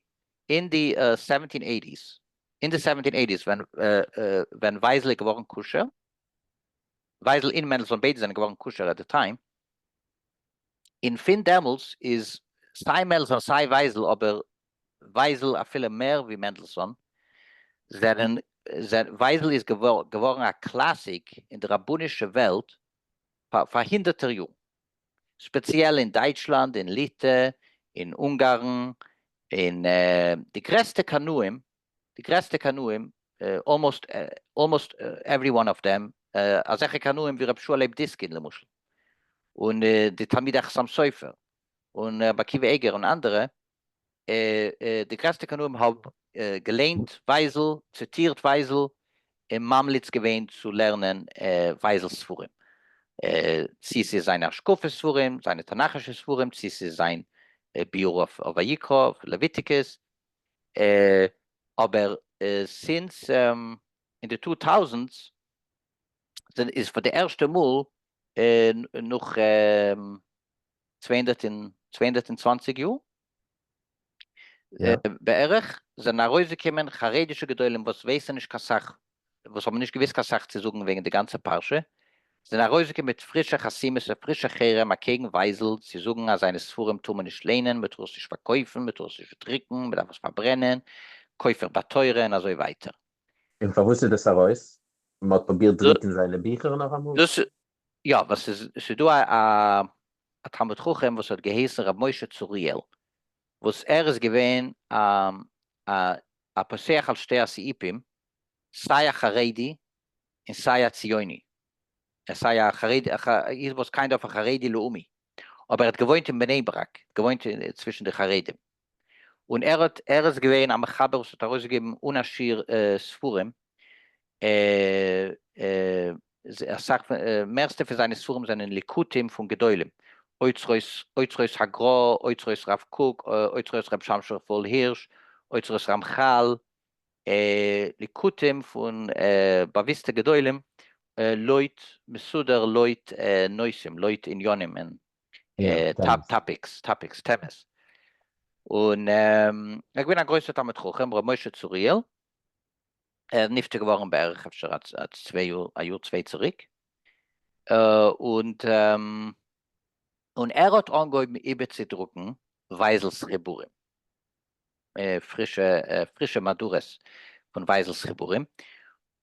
אין די seventeen eighties, אין די seventeen eighties ווען ווייזל איז געווארן כשר, ווייזל און מענדלסאן ביידע זענען געווארן כשר at the time, און פון דעמאלטס איז סיי מענדלסאן סיי ווייזל, אבער ווייזל אפילו מער ווי מענדלסאן, זענען, ווייזל איז געווארן א classic אין די רבנישע וועלט פאר הונדערטער יארן, ספעציעל אין דייטשלאנד, אין ליטע, אין אונגארן, און די גרעסטע קנאים, די גרעסטע קנאים, almost, almost every one of them, אזעלכע קנאים ווי רבי שוע לייב דיסקין למשל, און די תלמידי החתם סופר, און רבי עקיבא איגר און אנדערע, די גרעסטע קנאים האבן געליינט ווייזל, ציטירט ווייזל, און ממליץ געווען צו לערנען ווייזל'ס ספרים, צי ס'איז זיינע השקפה ספרים, זיינע תנכ'ישע ספרים, צי ס'איז זיין ביאור אויף ויקרא, אויף לוויטיקוס, אבער since אין די two thousands איז פאר די ערשטע מאל נאך 220 יאר בערך זענען ארויסגעקומען חרדישע גדולים וואס ווייסן נישט קיין סאך, וואס האבן נישט געוויסט קיין סאך צו זאגן וועגן די גאנצע פרשה, זענען ארויסגעקומען מיט פרישע חתימות און פרישע חרם אקעגן ווייזל צו זאגן אז זיינע ספרים טאר מען נישט ליינען, מען טאר עס נישט פארקויפן, מען טאר עס נישט דרוקן, מען דארף עס פארברענען, כופר בתורה און אזוי ווייטער. און פארוואס איז דאס ארויס? מען האט פרובירט דרוקן זיינע ביכער נאכאמאל? דאס יא, ווייל ס'איז ס'איז דא א א תלמיד חכם וואס האט געהייסן ר' משה צוריאל, וואס ער איז געווען א א א פוסח על שתי הסעיפים, סיי א חרדי און סיי א ציוני, סיי א חרדי, he was kind of א חרדי לאומי, אבער ער האט געוואוינט אין בני ברק, געוואוינט צווישן די חרדים, און ער האט ער איז געווען א מחבר וואס האט ארויסגעגעבן אן א שיעור ספרים, אסאך מערסטע פון זיינע ספרים זענען ליקוטים פון גדולים, אוצרות אוצרות הגרא, אוצרות רב קוק, אוצרות רבי שמשון רפאל הירש, אוצרות רמחל, ליקוטים פון באוויסטע גדולים לויט מסודר לויט נושאים לויט עניינים און topics topics טעמעס, און ער איז געווען א גרויסער תלמיד חכם ר' משה צוריאל, ער איז נפטר געווארן בערך אפשר א צוויי יאר א יאר צוויי צוריק, און און ער האט אנגעהויבן איבערצודרוקן ווייזל'ס חיבורים, פרישע פרישע מהדורות פון ווייזל'ס חיבורים,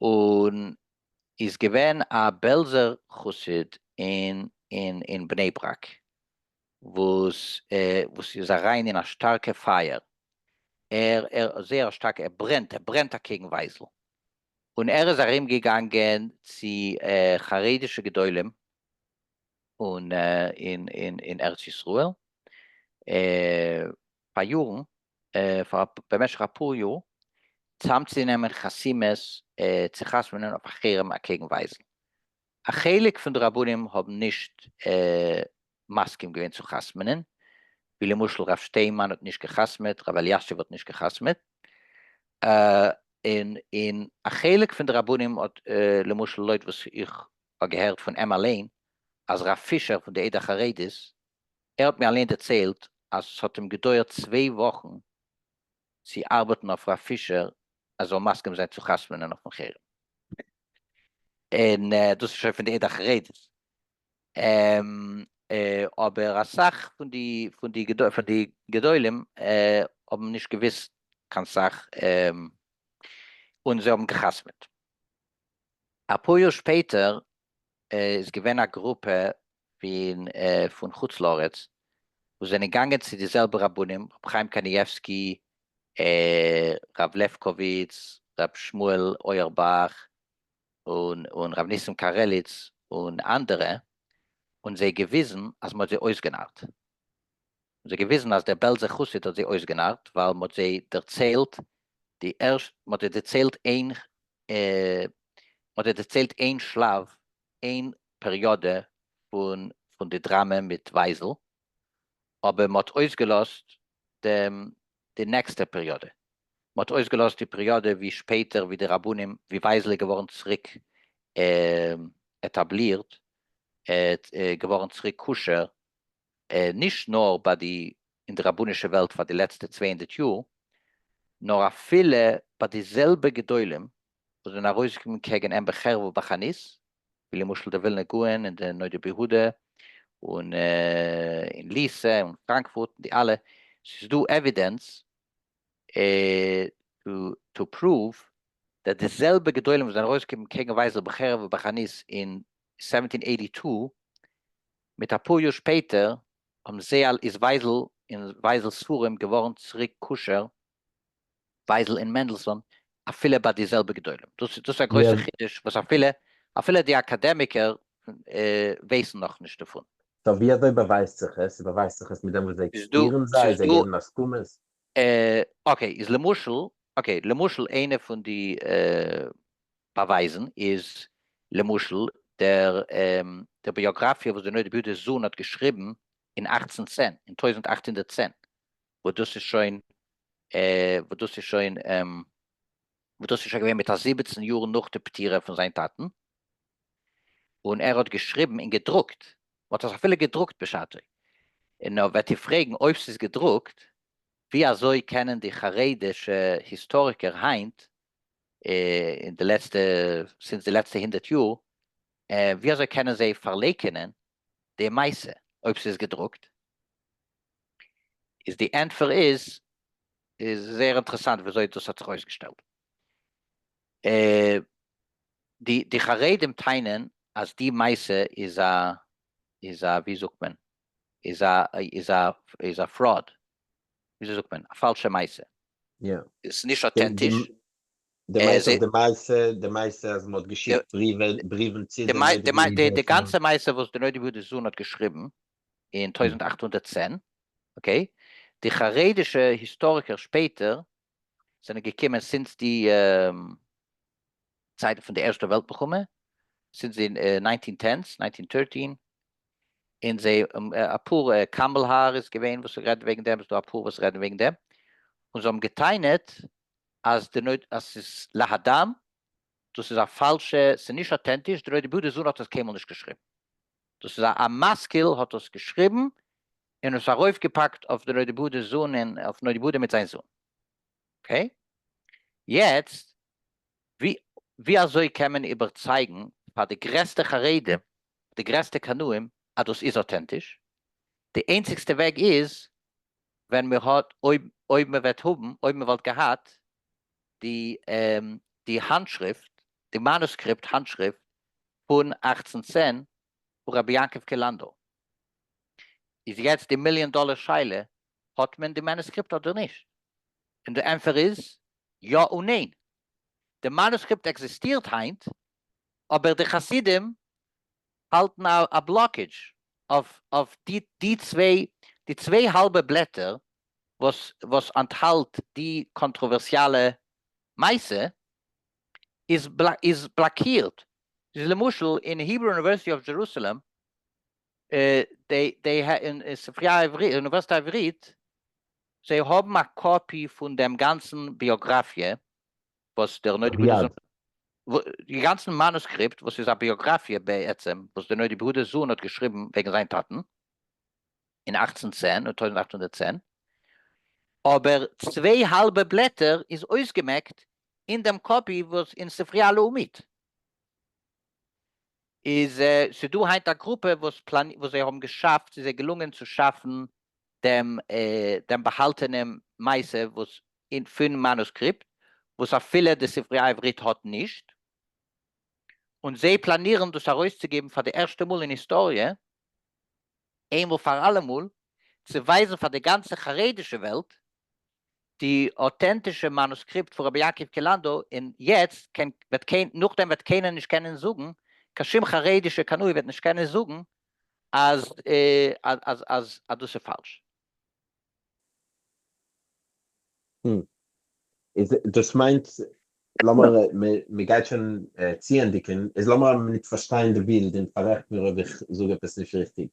און איז געווען א בעלזער חסיד אין אין אין בני ברק, וואס וואס איז אריין אין א שטארקע פייער, ער ער זייער א שטארקע ער ברענט ער ברענט אקעגן ווייזל, און ער איז ארום געגאנגען צו חרדישע גדולים. און אין ארץ ישראל פאר יארן, פאר במשך אפאר יאר, צאמצונעמען חתימות צו חתמ'נען אויף א חרם אקעגן ווייזל. א חלק פון די רבנים האבן נישט מסכים געווען צו חתמ'נען, ווי למשל רב שטיינמאן האט נישט געחתמ'עט, רב אלישיב האט נישט געחתמ'עט, און און א חלק פון די רבנים האט למשל לויט וואס איך האב געהערט פון אים אליין אז רב פישער פון די עדה החרדית, ער האט מיר אליין דערציילט אז ס'האט אים געדויערט 2 וואכן צו ארבעטן אויף רב פישער אז זאל מסכים זיין צו חתמ'נען אויפן חרם, און דאס איז שוין פון די עדה החרדית. אבער אסאך פון די פון די פון די גדולים האבן נישט געוויסט קיין סאך און זיי האבן געחתמ'עט. אפאר יאר שפעטער איז געווען א גרופע פון פון חוץ לארץ וואס זענען געגאנגען צו די זעלבע רבנים, ר' חיים קניבסקי, ר' לעפקאוויץ, ר' שמואל אויערבאך, און און ר' ניסים קארעליץ און אנדערע, און זיי געוויזן אז מ'האט זיי אויסגענארט. און זיי געוויזן אז דער בעלזער חסיד האט זיי אויסגענארט ווייל מ'האט זיי דערציילט די ערשט מ'האט זיי דערציילט איין מ'האט זיי דערציילט איין שלב איין פעריאדע פון פון די דראמע מיט ווייזל, אבער מ'האט אויסגעלאזט דעם די נעקסטע פעריאדע. מ'האט אויסגעלאזט די פעריאדע ווי שפעטער ווי די רבנים ווי ווייזל איז געווארן צוריק עטאבלירט, געווארן צוריק כשר, נישט נאר ביי די אין די רבנישע וועלט פאר די לעצטע 200 יאר, נאר אפילו ביי די זעלבע גדולים וואס זענען ארויסגעקומען קעגן אים בחרב ובחנית, ווי למשל דער ווילנער גאון און דער נודע ביהודה און אין ליסע און פראנקפורט און די אלע, ס'איז דא evidence to prove that די זעלבע גדולים וואס זענען ארויסגעקומען קעגן ווייזל בחרב ובחנית אין 1782, מיט אפאר יאר שפעטער האבן זיי איז ווייזל און ווייזל'ס ספרים געווארן צוריק כשר, ווייזל און מענדלסאן, אפילו ביי די זעלבע גדולים. דאס איז א גרויסע חידוש וואס אפילו אפילו די אקאדעמיקער ווייסן נאכנישט דערפון. So ווי אזוי באווייזט זיך עס? ס'באווייזט זיך עס מיט דעם וואס זיי ציטירן זיי, זיי געבן הסכמות? Okay, איז למשל, okay, למשל איינע פון די באווייזן איז למשל דער דער ביאגראפיע וואס דער נודע ביהודה'ס זוהן האט געשריבן אין 1810, אין 1810, וואס דאס איז שוין וואס דאס איז שוין וואס דאס איז שוין געווען מיט א 17 יאר נאך די פטירה פון זיין טאטן, און ער האט געשריבן און געדרוקט, מ'האט עס אפילו געדרוקט בשעתו, און נאר וועט איר פרעגן אויב ס'איז געדרוקט, ווי אזוי קענען די חרדישע היסטאריקער היינט אין די לעצטע, since די לעצטע 100 יאר, ווי אזוי קענען זיי פארלייקענען די מעשה אויב ס'איז געדרוקט? איז די ענטפער איז, איז זייער אינטערעסאנט ווי אזוי דאס האט זיך אויסגעשטעלט. די די חרדים טענה'ן אז די מעשה איז א איז א ווי זאגט מען איז א איז א איז א fraud, וויאזוי זאגט מען, א פאלשע מעשה. עס איז נישט אויטענטיש. די מעשה אויף די מעשה, די מעשה אז מ'האט געשיקט בריוון צו די נודע ביהודה. די גאנצע מעשה וואס די נודע ביהודה'ס זוהן האט געשריבן אין 1810, okay, די חרדישע היסטאריקער שפעטער זענען געקומען since די צייטן פון די ערשטע וועלט מלחמה, since די nineteen tens, 1913, און זיי אפאר קאמבלהאר איז געווען וואס רעדט וועגן דעם, ס'דא אפאר וואס רעדן וועגן דעם, און זיי האבן געטענה'ט אז די נוד אז ס'איז להדם, דאס איז א פאלשע, ס'איז נישט אויטענטיש, די נודע ביהודה'ס זון האט עס קיינמאל נישט געשריבן. דאס איז א משכיל האט דאס געשריבן און עס ארויפגעפאקט אויף די נודע ביהודה'ס זון און אויף נודע ביהודה מיט זיין זון. Okay? יעצט ווי ווי אזוי קען מען איבערצייגן פאר די גרעסטע חרדים, די גרעסטע קנאים אז דאס איז אויטענטיש? די איינציגסטע וועג איז ווען מען האט אויב אויב מען וועט האבן אויב מען וואלט געהאט די די האנטשריפט די מאנוסקריפט האנטשריפט פון 1810 פון רבי יעקב קלנדא. איז יעצט די מיליאן דאלער שאלה, האט מען די מאנוסקריפט אדער נישט? און די ענפער איז יא און ניין. די מאנוסקריפט עקזיסטירט היינט, אבער די חסידים האלטן א blockage. אויף אויף די די צוויי די צוויי האלבע בלעטער וואס וואס אנטהאלט די קאנטראווערסיאלע מעשה איז איז בלאקירט. איז למשל אין Hebrew University of Jerusalem די די אין ספריה העברית אוניברסיטה העברית זיי האבן א copy פון דעם גאנצן ביאגראפיע וואס דער נודע ביהודה זון, די גאנצן מאנוסקריפט וואס איז א ביאגראפיע בעצם וואס דער נודע ביהודה זון האט געשריבן וועגן זיין טאטן אין 1810 און 1810, אבער צוויי האלבע בלעטער איז אויסגעמעקט אין דעם copy וואס אין ספריה הלאומית. איז ס'דא היינט א גרופע וואס וואס זיי האבן געשאפט, ס'איז זיי געלונגען צו שאפן דעם דעם באהאלטענעם מעשה וואס אין פון מאנוסקריפט וואס אפילו די ספריה העברית האט נישט, און זיי פלאנירן דאס ארויסצוגעבן פאר די ערשטע מאל אין היסטאריע, איינמאל פאר אלעמאל, צו ווייזן פאר די גאנצע חרדישע וועלט די אוטענטישע מאנוסקריפט פון רבי יעקב קלנדא, און יעצט קען וועט קיין נאכדעם וועט קיינער נישט קענען זאגן, קיין שום חרדישע קנאי וועט נישט קענען זאגן אז אז אז אז דאס איז פאלש. איז דאס מיינט, לאמיר, מען גייט שוין צוענדיגן, איז לאמיר א מינוט פארשטיין די בילד און פאררעכט מיר אויב איך זאג עפעס נישט ריכטיג.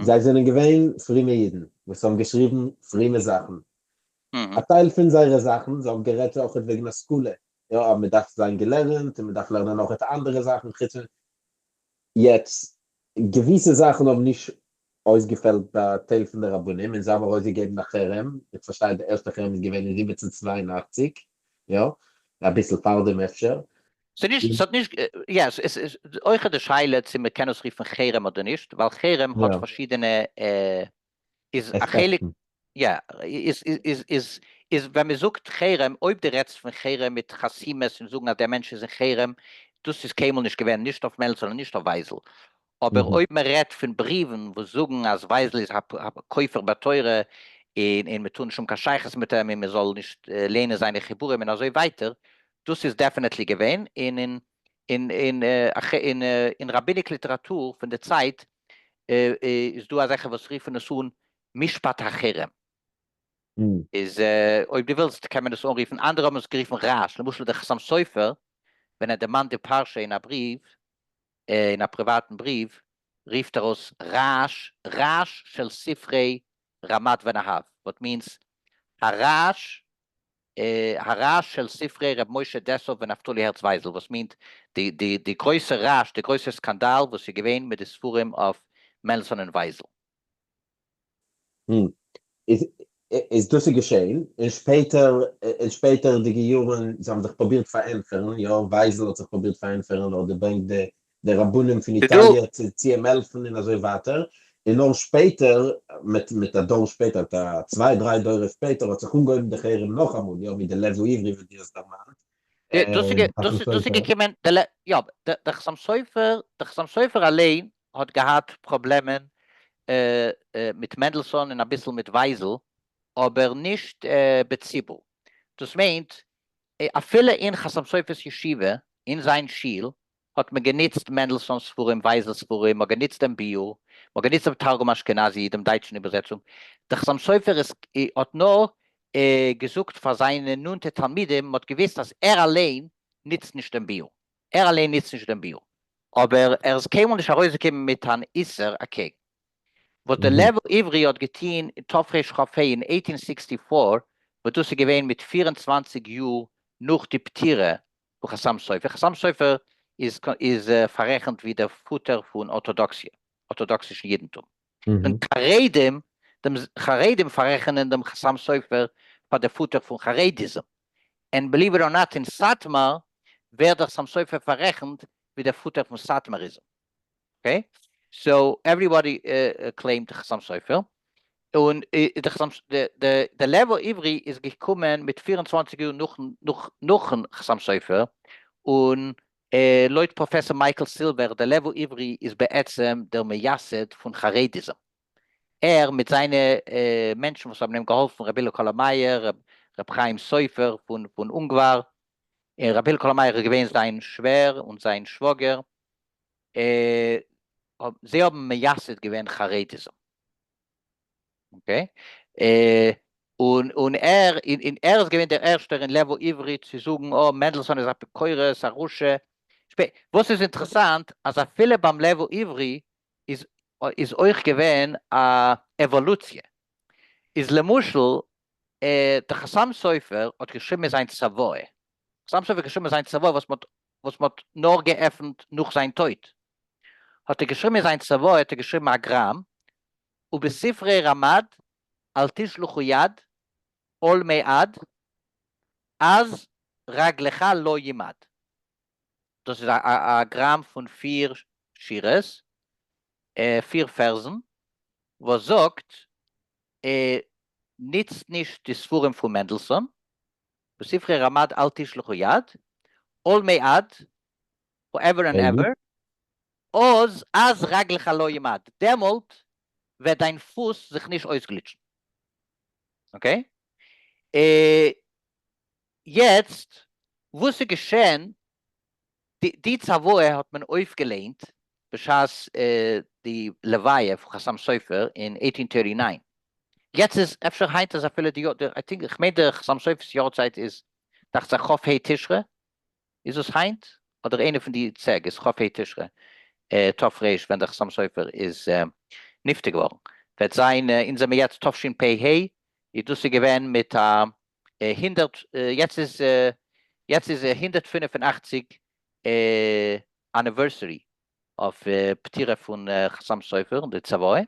זיי זענען געווען פרומע אידן וואס האבן געשריבן פרומע זאכן. א טייל פון זייערע זאכן, זיי האבן גערעדט אויכעט וועגן השכלה, יא אז מען דארף זיין געלערנט און מען דארף לערנען אויכעט אנדערע זאכן חוץ פון. יעצט, געוויסע זאכן האבן נישט אויסגעפעלט ביי טייל פון די רבנים און זיי האבן ארויסגעגעבן א חרם, איך פארשטיי די ערשטע חרם איז געווען אין 1782, יא, אביסל פארדעם אפשר. ס'נישט, ס'האט נישט, יא, ס'איז אויכעט די שאלה צו מ'קען עס רופן חרם אדער נישט, ווייל חרם האט פארשידענע, איז א חלק, יא, איז איז איז איז ווען מ'זאגט חרם, אויב דו רעדסט פון חרם מיט חתימות און זאגן אז דער מענטש איז אין חרם, דאס איז קיינמאל נישט געווען, נישט אויף מעלצער און נישט אויף ווייזל. אבער אויב מען רעדט פון בריוון וואס זאגן אז ווייזל איז א כופר בתורה און און מען טאר נישט האבן קיין שייכות מיט אים און מען זאל נישט לערנען זיינע חיבורים און אזוי ווייטער, דאס איז definitely געווען, און אין אין אין אין אין rabbinic ליטעראטור פון די צייט איז דא אזעלכע וואס רופן עס אן משפט החרם. איז אויב דו ווילסט קען מען עס אנרופן, אנדערע האבן עס גערופן רעש, למשל דער חתם סופר ווען ער דערמאנט די פרשה אין א בריוו, אין א פריוואטן בריוו רופט ער אויס רעש, רעש של ספרי רמד ונהב, what means הרעש, הרעש של ספרי ר' משה דעסוב ונפתלי הערץ ווייזל, וואס מיינט די די די גרויסע רעש, די גרויסע סקאנדאל וואס איז געווען מיט די ספרים אויף מענדלסאן און ווייזל. איז איז דאס איז געשען אין שפעטער אין שפעטערדיגע יארן, זיי האבן זיך פרובירט פארענטפערן, יא ווייזל האט זיך פרובירט פארענטפערן אדער ברענגט די די רבנים פון איטאליע צו צו אים העלפן און אזוי ווייטער, און נאר שפעטער מיט מיט א דור שפעטער מיט א צוויי דריי דורות שפעטער האט זיך אנגעהויבן די חרם נאכאמאל, יא מיט די לב העברי וואס דו האסט דערמאנט. דאס איז געקומען, יא, דער חתם סופר, דער חתם סופר אליין האט געהאט פראבלעמען מיט מענדלסאן און אביסל מיט ווייזל, אבער נישט בציבור. דאס מיינט, אפילו אין חתם סופר'ס ישיבה, אין זיין שול, האט מען גענוצט מענדלסאן'ס ספרים, ווייזל'ס ספרים, מ'האט גענוצט דעם ביאור, מ'האט גענוצט דעם תרגום אשכנזי, דעם דייטשן איבערזעצונג. דער חתם סופר איז האט נאר געזאגט פאר זיינע נאנטע תלמידים, מ'האט געוואוסט אז ער אליין נוצט נישט דעם ביאור. ער אליין נוצט נישט דעם ביאור. אבער ער איז קיינמאל נישט ארויסגעקומען מיט אן איסור אקעגן. וואס די לב העברי האט געטוהן אין תרכ"ה אין 1864, וואס דאס איז געווען מיט 24 יאר נאך די פטירה פון חתם סופר, חתם סופר איז איז פאררעכנט ווי דער פאטער פון ארטאדאקסיע, ארטאדאקסישן אידנטום, און חרדים, דעם חרדים פאררעכענען דעם חתם סופר פאר דער פאטער פון חרדיזם, און believe it or not אין סאטמאר ווערט דער חתם סופר פאררעכנט ווי דער פאטער פון סאטמאריזם. okay? So everybody claimed די חתם סופר, און די לב העברי איז געקומען מיט 24 יאר נאכן חתם סופר, און לויט פראפעסאר מייקל סילווער, די לב העברי איז בעצם דער מייסד פון חרדיזם. ער מיט זיינע מענטשן וואס האבן אים געהאלפן, ר' הלל קאלאמייער, ר' חיים סופר פון אונגוואר, און ר' הלל קאלאמייער איז געווען זיין שווער און זיין שוואגער. זיי האבן מייסד געווען חרדיזם. Okay? און און ער און ער איז געווען דער ערשטער אין לב העברי צו זאגן אה מענדלסאן איז אפיקורס א רשע. וואס איז אינטערעסאנט אז אפילו ביים לב העברי איז איז אויך געווען א עוואלוציע. איז למשל דער חתם סופר האט געשריבן אין זיין צוואה, חתם סופר האט געשריבן אין זיין צוואה וואס מ'האט וואס מ'האט נאר געעפנט נאך זיין טויט, האט ער געשריבן אין זיין צוואה האט ער געשריבן א גראם, ובספרי רמד אל תשלחו יד עולמי עד אז רגלך לא ימד. דאס איז א גראם פון פיר שורות, פיר פערזן, וואס זאגט, נוצט נישט די ספרים פון מענדלסאן, בספרי רמד אל תשלחו יד, עולמי עד, forever and ever, אז אז רגלך לא ימד, דעמאלט וועט דיין פוס זיך נישט אויסגליטשן. Okay? יעצט וואס איז געשען, די צוואה האט מען אויפגעליינט בשעת די לוויה פון חתם סופר אין eighteen thirty nine, יעצט איז אפשר היינט איז אפילו די יאר, I think איך מיין די חתם סופר'ס יארצייט איז דאכט זיך כ ה תשרי, איז דאס היינט? אדער איינע פון די טעג איז כ ה תשרי תר ווען דער חתם סופר איז נפטר געווארן, וועט זיין אונז זעמיר יעצט תשפ ה, איז דאס איז געווען מיט א הונדערט, יעצט איז יעצט איז 185 anniversary אויף פטירה פון חתם סופר און די צוואה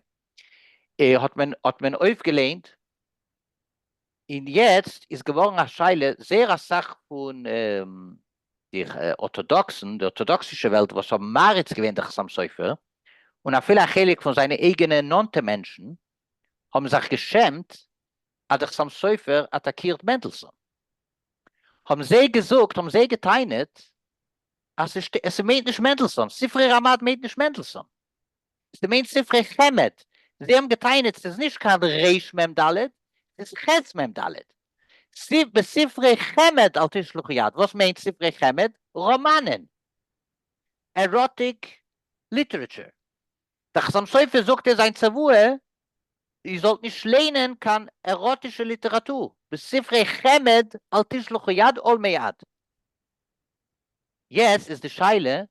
האט מען האט מען אויפגעליינט, און יעצט איז געווארן א שאלה, זייער אסאך פון די ארטאדאקסן, די ארטאדאקסישע וועלט וואס האבן מעריץ געווען די חתם סופר, און אפילו א חלק פון זיינע אייגענע נאנטע מענטשן, האבן זיך געשעמט אז די חתם סופר אטאקירט מענדלסאן. האבן זיי געזאגט, האבן זיי געטענה'ט, אז עס מיינט נישט מענדלסאן, ספרי רמד מיינט נישט מענדלסאן. ס'מיינט ספרי חמד, זיי האבן געטענה'ט ס'איז נישט קיין ר מ ד, ס'איז ח מ ד. בספרי חמד אל תשלחו יד, וואס מיינט ספרי חמד? ראמאנען. Erotic literature. דער חתם סופר זאגט אין זיין צוואה, איר זאלט נישט ליינען קיין עראטישע ליטעראטור, בספרי חמד אל תשלחו יד עולמי עד. יעצט איז די שאלה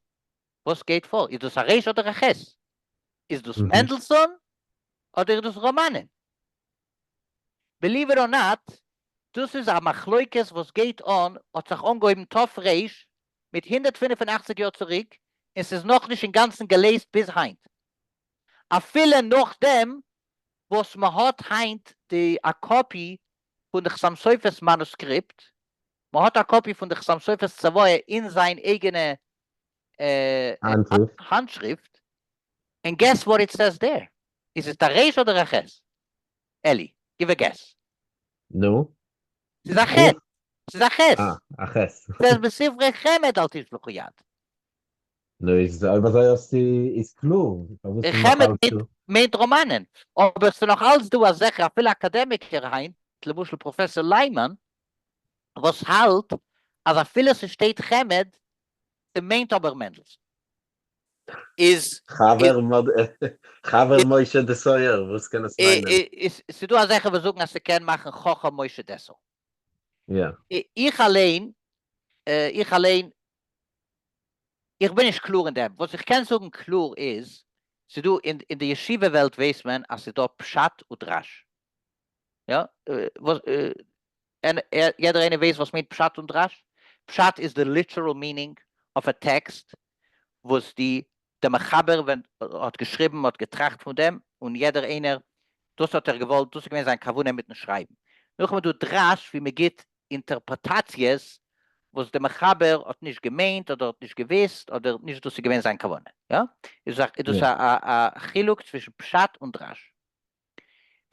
וואס גייט פאר? איז דאס א ר' אדער א ח'? איז דאס מענדלסאן אדער איז דאס ראמאנען? Believe it or not, דאס איז א מחלוקת וואס גייט אן, האט זיך אנגעהויבן תר מיט 185 יאר צוריק, און ס'איז נאכנישט אינגאנצן געלעזט ביז היינט. אפילו נאכדעם וואס מ'האט היינט די א copy פון די חתם סופר'ס מאנוסקריפט, מ'האט א copy פון די חתם סופר'ס צוואה אין זיין אייגענע האנטשריפט, און guess what it says there? איז עס א ר' אדער א ח'? אלי, give a guess. נו? ס'איז א ח'! ס'איז א ח'! אה, א ח'. ס'איז בספרי חמד אל תשלחו יד. נו איז אויב אזוי האסטו איז קלאר פארוואס איז נאך חמד אלץ דא. מיינט ראמאנען, אבער ס'איז נאך אלץ דא אזעלכע אפילו אקאדעמיקער היינט, למשל פראפעסאר ליימאן, וואס האלט אז אפילו ס'שטייט חמד, ס'מיינט אבער מענדלסאן. איז. חבר חבר משה דעסויער, וואס קען עס מיינען? ס'דא אזעלכע וואס זאגן אז ס'קען מאכן חכם משה דעסאו. יא. איך אליין, איך אליין, איך בין נישט קלאר אין דעם. וואס איך קען זאגן קלאר איז, ס'דא אין די ישיבה וועלט ווייסט מען אז ס'דא פשט ודרש. יא, יעדער איינער ווייסט וואס מיינט פשט און דרש? פשט איז די literal meaning אויף א טעקסט וואס די די מחבר ווען האט געשריבן האט געטראכט פון דעם און יעדער איינער דאס האט ער געוואלט דאס איז געווען זיין כוונה מיטן שרייבן. נאכדעם איז דא דרש ווי מען גיבט אינטערפרעטאציעס וואס די מחבר האט נישט געמיינט אדער האט נישט געוויסט אדער נישט דאס איז געווען זיין כוונה. יא? איז דאס א חילוק צווישן פשט און דרש.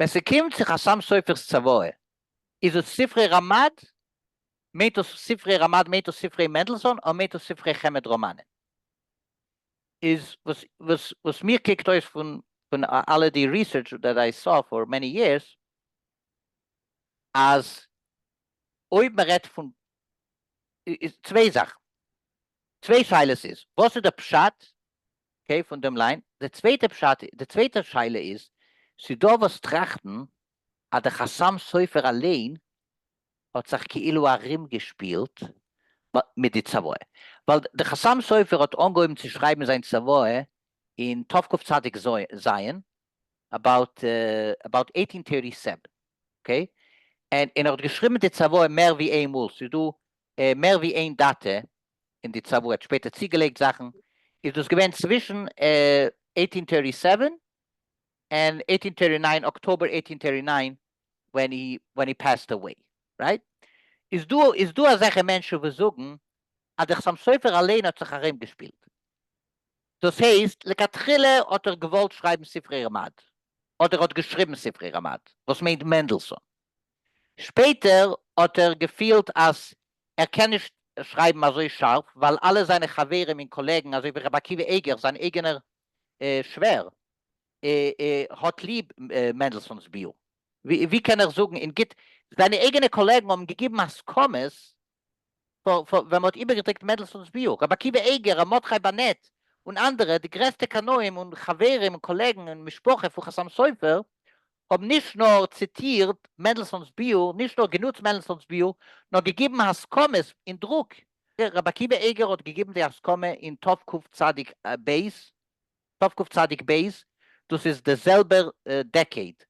ווען ס'קומט צו חתם סופר'ס צוואה, איז עס ספרי רמד? מיינט דאס ספרי רמד מיינט דאס ספרי מענדלסאן אדער מיינט דאס ספרי חמד ראמאנען? איז וואס וואס וואס מיר קוקט אויס פון פון אלע די research that I saw for many years אז אויב מ'רעדט פון איז צוויי זאכן, צוויי שאלות איז וואס איז די פשט? Okay, פון דעם line. די צווייטע פשט, די צווייטע שאלה איז, ס'דא וואס טראכטן אז דער חתם סופר אליין האט זיך כאילו ארומגעשפילט מיט די צוואה, ווייל דער חתם סופר האט אנגעהויבן צו שרייבן זיין צוואה אין תקצ"ז, about about eighteen thirty seven, okay, און ער האט געשריבן די צוואה מער ווי איין מאל, ס'איז דא מער ווי איין דאטע אין די צוואה, ער האט שפעטער צוגעלייגט זאכן, איז דאס געווען צווישן eighteen thirty seven און eighteen thirty nine, October eighteen thirty nine, when he when he passed away, right? איז דא איז דא אזעלכע מענטשן וואס זאגן אז דער חתם סופר אליין האט זיך ארומגעשפילט, דאס הייסט לכתחילה האט ער געוואלט שרייבן ספרי רמד, אדער האט געשריבן ספרי רמד, וואס מיינט מענדלסאן, שפעטער האט ער געפילט אז ער קען נישט שרייבן אזוי שארף ווייל אלע זיינע חברים און קאלעגן אזוי ווי רבי עקיבא אייגער זיין אייגענער שווער האט ליב מענדלסאן'ס ביאור, ווי קען ער זאגן און גוט, זיינע אייגענע קאלעגן האבן געגעבן הסכמות ווען מ'האט איבערגעדרוקט מענדלסאן'ס ביאור, רבי עקיבא אייגער, ר' מרדכי באנעט, און אנדערע, די גרעסטע קנאים און חברים און קאלעגן און משפחה פון חתם סופר, האבן נישט נאר ציטירט מענדלסאן'ס ביאור, נישט נאר גענוצט מענדלסאן'ס ביאור, נאר געגעבן הסכמות אין דרוק. רבי עקיבא אייגער האט געגעבן די הסכמה אין תקצ"ב, תקצ"ב, דאס איז די זעלבער decade,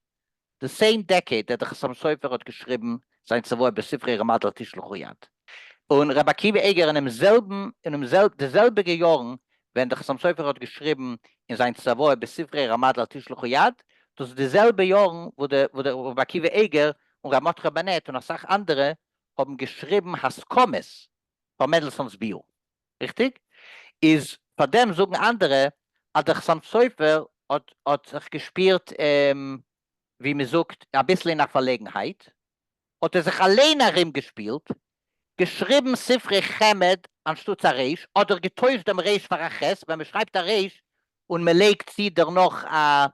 די same decade דער דער חתם סופר האט געשריבן זיין צוואה בספרי רמד אל תשלחו יד, און רבי עקיבא אייגער אינעם זעלבן אינעם די זעלביגע יארן ווען דער חתם סופר האט געשריבן אין זיין צוואה בספרי רמד אל תשלחו יד, דאס איז די זעלבע יארן וואו די וואו דער רבי עקיבא אייגער און רבי מרדכי באנעט און אסאך אנדערע האבן געשריבן הסכמות פאר מענדלסאן'ס ביאור. ריכטיג? איז פאר דעם זאגן אנדערע אז דער חתם סופר האט האט זיך געשפירט ווי מען זאגט אביסל אין א פארלעגנהייט, האט ער זיך אליין ארומגעשפילט, געשריבן ספרי חמד אנשטאטס א ר', אדער געטוישט דעם ר' פאר א ח', ווען מען שרייבט א ר' און מען לייגט צו דערנאך א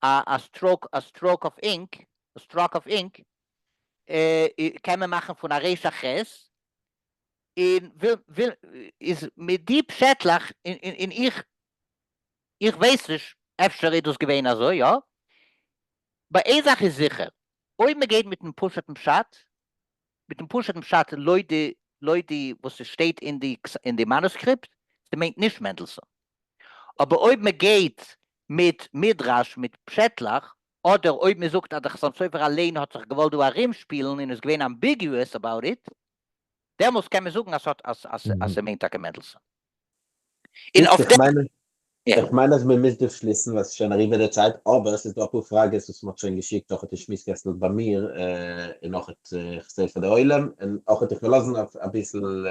א stroke א stroke of ink, stroke of ink, קען מען מאכן פון א ר' א ח', און וויל וויל איז מיט די פשעטלעך און איך איך ווייס נישט אפשר איז דאס געווען אזוי יא, אבער איין זאך איז זיכער אויב מען גייט מיטן פשוט'ן פשט, מיטן פשוט'ן פשט לויט די לויט די וואס עס שטייט אין די אין די מאנוסקריפט, ס'מיינט נישט מענדלסאן, אבער אויב מען גייט מיט מדרש מיט פשעטלעך, אדער אויב מען זאגט אז דער חתם סופר אליין האט זיך געוואלט דא ארומשפילן און איז געווען ambiguous about it, דעמאלס קען מען זאגן אז ס'האט אז אז ס'מיינט טאקע מענדלסאן. און אויף דעם. איך מיין אז מען מוז דא שליסן ווייל ס'איז שוין אריבער די צייט, אבער ס'איז דא אפאר פראגעס וואס מ'האט שוין געשיקט אויך אין שמועס קעסטל ביי מיר, און אויך איך זעה פאר די עולם, און אויך איך וועל לאזן אביסל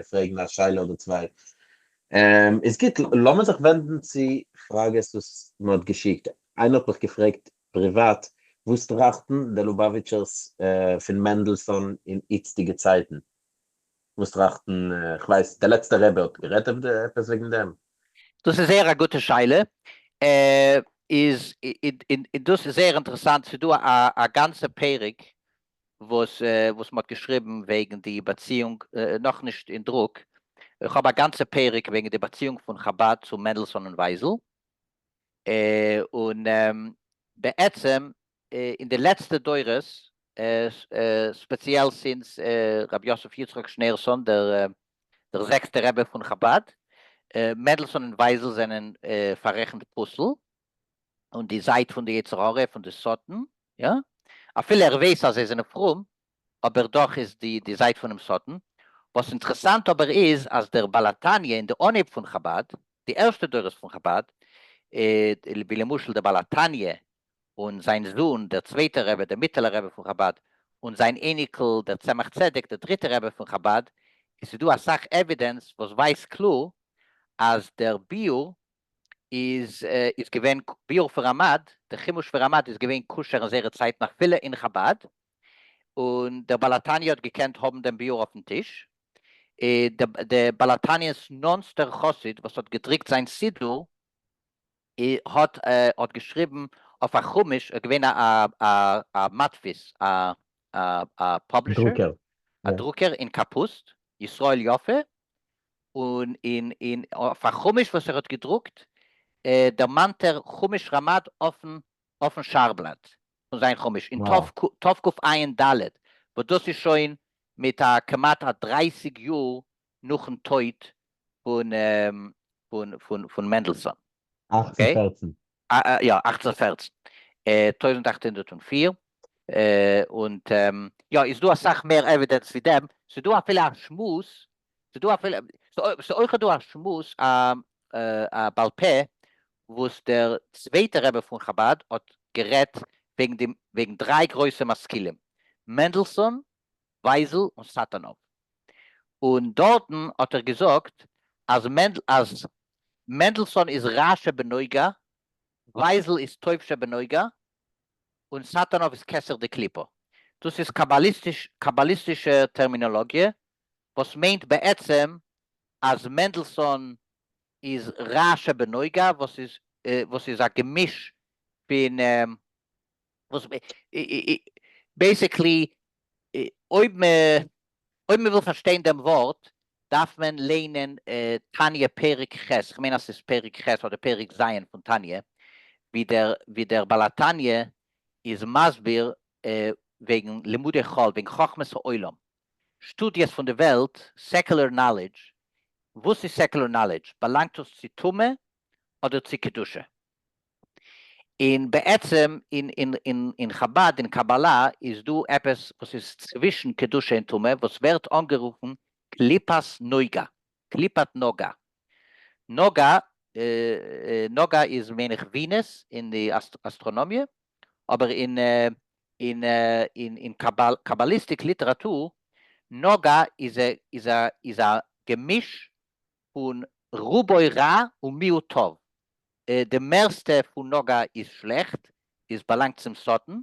פרעגן א שאלה אדער צוויי. איז גוט, לאמיר זיך ווענדן צו פראגעס וואס מ'האט געשיקט. איינער האט מיך געפרעגט פריוואט, וואס טראכטן די לובאוויטשערס פון מענדלסאן אין איצטיגע צייטן? וואס טראכטן, כ'ווייס דער לעצטער רבי האט גערעדט עפעס וועגן דעם. דאס איז זייער א גוטע שאלה, איז דאס איז זייער אינטערעסאנט, ס'איז דא א גאנצע פרק וואס וואס מ'האט געשריבן וועגן די באציאונג, נאכנישט אין דרוק, איך האב א גאנצע פרק וועגן די באציאונג פון חבד צו מענדלסאן און ווייזל, און בעצם אין די לעצטע דורות, ספעציעל since רבי יוסף יצחק שניאורסאן דער זעקסטער רבי פון חבד, מענדלסאן און ווייזל זענען פאררעכנט פסול, און די זייט פון די יצר הרע פון די שטן, יא, אפילו ער ווייס אז זיי זענען פרום, אבער דאך איז די די זייט פונעם שטן, וואס אינטערעסאנט אבער איז אז דער בעל התניא אין די אנהייב פון חבד, די ערשטע דורות פון חבד, ווי למשל דער בעל התניא און זיין זון דער צווייטער רבי דער מיטעלער רבי פון חבד, און זיין אייניקל דער צמח צדק דער דריטער רבי פון חבד, עס איז דא אסאך evidence וואס ווייזט קלאר אז דער ביאור איז איז געווען ביאור פון רמד, דער חימוש פון רמד איז געווען כשר אין זייערע צייטן אפילו אין חבד, און דער בעל התניא האט געקענט האבן דעם ביאור אויפן טיש, דער בעל התניא'ס נאנטסטער חסיד וואס האט געדרוקט זיין סידור האט האט געשריבן אויף א חומש, ער איז געווען א מדפיס, א publisher, א דרוקער אין קאפוסט, ישראל יפה, און אין אין אויף א חומש וואס ער האט געדרוקט. דערמאנט ער חומש רמד אויפן אויפן שער-בלאט פון זיין חומש אין תקע"ד, וואס דאס איז שוין מיט א כמעט א 30 יאר נאכן טויט פון פון מענדלסאן. 1814. יא, 1814, 1804, און יא, איז דא אסאך מער evidence ווי דעם, ס'איז דא אפילו א שמועס, ס'איז דא אפילו, ס'איז אויך דא א שמועס א בעל פה וואס דער צווייטער רבי פון חבד האט גערעדט וועגן די וועגן דריי גרויסע משכילים, מענדלסאן, ווייזל און סאטאנאוו, און דארטן האט ער געזאגט אז אז מענדלסאן איז רע שבנוגה, ווייזל איז טוב שבנוגה, און סאטאנאוו איז כתר דקליפה. דאס איז קאבאליסטיש קאבאליסטישע טערמינאלאגיע וואס מיינט בעצם אז מענדלסאן איז רע שבנוגה וואס איז וואס איז א געמיש פון וואס basically אויב מען אויב מען וויל פארשטיין דעם ווארט דארף מען ליינען תניא פרק ח', כ'מיין אז ס'איז פרק ח' אדער פרק ז' פון תניא, ווי דער ווי דער בעל התניא איז מסביר וועגן לימודי חול, וועגן חכמת העולם, שטודיעס פון די וועלט, secular knowledge, וואס איז secular knowledge? באלאנגט עס צו טומאה אדער צו קדושה? און בעצם אין חבד אין קבלה איז דא עפעס וואס איז צווישן קדושה און טומאה וואס ווערט אנגערופן קליפת נוגה, קליפת נוגה. נוגה, נוגה איז מיין איך Venus אין די אסטראנאמיע, אבער אין אין אין Kabbalistic ליטעראטור, נוגה איז איז איז א געמיש פון רובו רע ומיעוט טוב. די מערסטע פון נוגה איז שלעכט, איז באלאנגט צום שטן,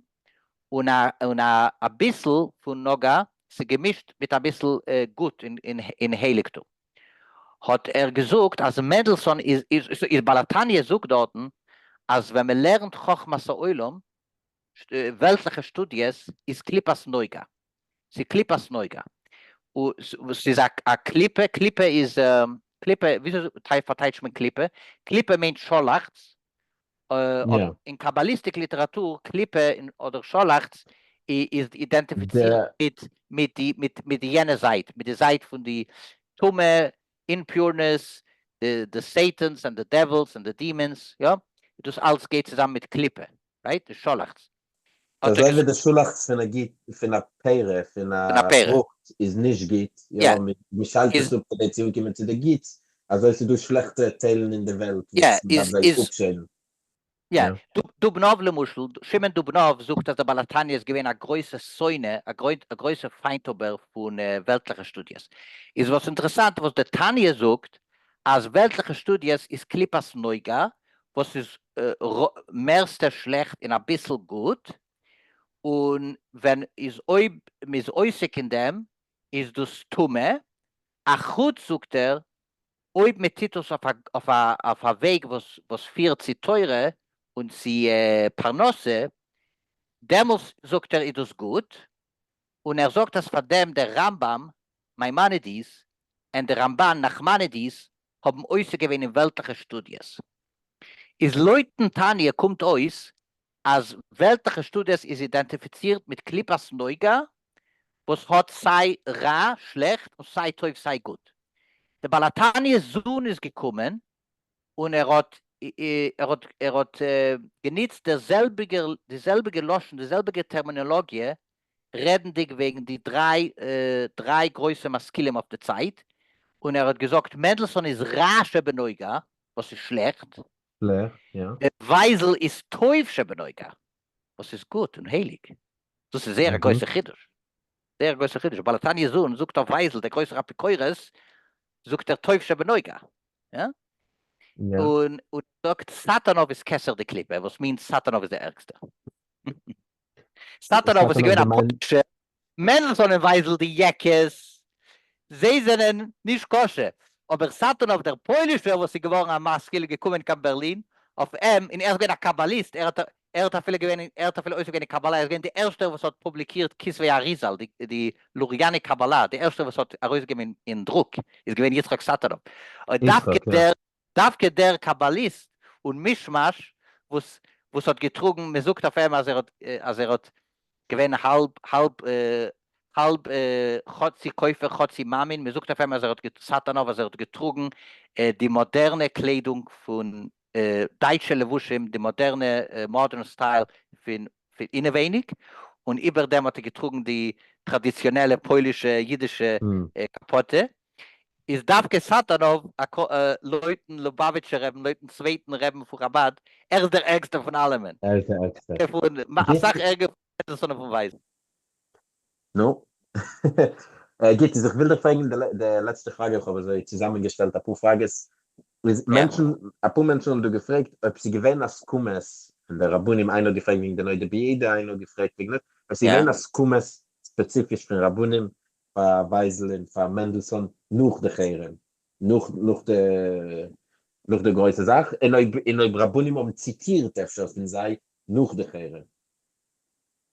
און א און א אביסל פון נוגה ס'געמישט מיט אביסל גוט און הייליגטום. האט ער געזאגט אז מענדלסאן איז איז בעל התניא זאגט דארטן אז ווען מ'לערנט חכמת העולם, וועלטליכע שטודיעס, איז קליפת נוגה. ס'איז קליפת נוגה. ס'איז א קליפה, קליפה איז, קליפה, וויאזוי פארטייטשט מען קליפה? קליפה מיינט שאלאכץ, אין Kabbalistic ליטעראטור קליפה אדער שאלאכץ איז אידענטיפיצירט מיט די מיט די יענע זייט, מיט די זייט פון די טומאה, impureness, די Satans and די devils and די demons, יא, דאס אלץ גייט צוזאמען מיט קליפה, right? די שאלאכץ. אזוי ווי די שאלאכץ פון א גוט פון א פרי פון א פרוכט איז נישט גוט, יא, מען שיילט עס אפ כדי צו אנקומען צו די גוטס, אזוי ס'איז דא שלעכטע טיילן אין די וועלט וואס מען דארף זיי אפשיילן. יא, דובנוב למשל, שמעון דובנוב זאגט אז דער בעל התניא איז געווען א גרויסע שונא, א גרויסע פיינטהאבער פון וועלטליכע שטודיעס. איז וואס אינטערעסאנט וואס די תניא זאגט אז וועלטליכע שטודיעס איז קליפת נוגה וואס איז מערסטע שלעכט און אביסל גוט, און ווען איז אויב מ'איז עוסק אין דעם איז דאס טמא, אחוץ זאגט ער אויב מ'טוט דאס אויף א וועג וואס פירט צו תורה און צו פרנסה, דעמאלס זאגט ער איז דאס גוט, און ער זאגט אז פאר דעם דער רמב"ם, מיימאנידיס, און דער רמב"ן, נחמנידיס, האבן עוסק געווען אין וועלטליכע שטודיעס. איז לויטן תניא קומט אויס אז וועלטליכע שטודיעס איז אידענטיפיצירט מיט קליפת נוגה וואס האט סיי רע, שלעכט, און סיי טוב סיי גוט. דער בעל התניא'ס זוהן איז געקומען און ער האט ער האט ער האט גענוצט דער זעלביגער די זעלביגע לשון די זעלביגע טערמינאלאגיע רעדנדיג וועגן די דריי גרויסע משכילים אויף די צייט, און ער האט געזאגט מענדלסאן איז רע שבנוגה, וואס איז שלעכט, שלעכט, יא. ווייזל איז טוב שבנוגה, וואס איז גוט און הייליג. דאס איז זייער א גרויסע חידוש. זייער א גרויסע חידוש. בעל התניא'ס זון זאגט אויף ווייזל, דער גרויסער אפיקורס, זאגט ער טוב שבנוגה. יא? און זאגט סאטאנאוו איז כתר דקליפה, וואס מיינט סאטאנאוו איז דער ערגסטער. סאטאנאוו וואס איז געווען א פוילישע, מענדלסאן און ווייזל די יעקעס, זיי זענען נישט קשה, אבער סאטאנאוו דער פוילישער וואס איז געווארן א משכיל און געקומען קיין בערלין, אויף אים, און ער איז געווען א קאבאליסט, ער האט ער האט אפילו געווען ער האט אפילו עוסק געווען אין קבלה, ער איז געווען די ערשטער וואס האט פובליקירט כתבי אריזל, די לוריאניק קבלה, די ערשטער וואס האט ארויסגעגעבן אין דרוק איז געווען יצחק סאטאנאוו, דווקא דער דווקא דער קבליסט און מישמאש וואס וואס האט געטראגן, מען זאגט אויף אים אז ער האט אז ער האט געווען האלב האלב האלב חצי כופר חצי מאמין, מען זאגט אויף אים אז ער האט סאטאנאוו אז ער האט געטראגן די מאדערנע קליידונג פון דייטשע לבושים, די מאדערנע modern style פון אינעווייניג, און איבער דעם האט ער געטראגן די טראדיציאנעלע פוילישע אידישע קאפאטע, איז דווקא סאטאנאוו לויטן לובאוויטשער רעבן, לויטן צווייטן רעבן פון חבד, ער איז דער ערגסטער פון אלעמען. ער איז דער ערגסטער. אסאך ערגער פון מענדלסאן און פון ווייזל. נו. גוט, איז איך וויל דיך פרעגן די לעצטע פראגע, איך האב אזוי צוזאמענגעשטעלט אפאר פראגעס, איז מענטשן, אפאר מענטשן האבן דא געפרעגט אויב ס'איז געווען הסכמות פון די רבנים, איינער האט געפרעגט וועגן די נודע ביהודה, איינער האט געפרעגט וועגן דאס, אויב ס'איז געווען הסכמות ספעציפיש פון רבנים פאר ווייזל און פאר מענדלסאן נאך די חרם, נאך נאך די נאך די גרויסע זאך, און אויב און אויב רבנים האבן ציטירט אפשר פון זיי נאך די חרם.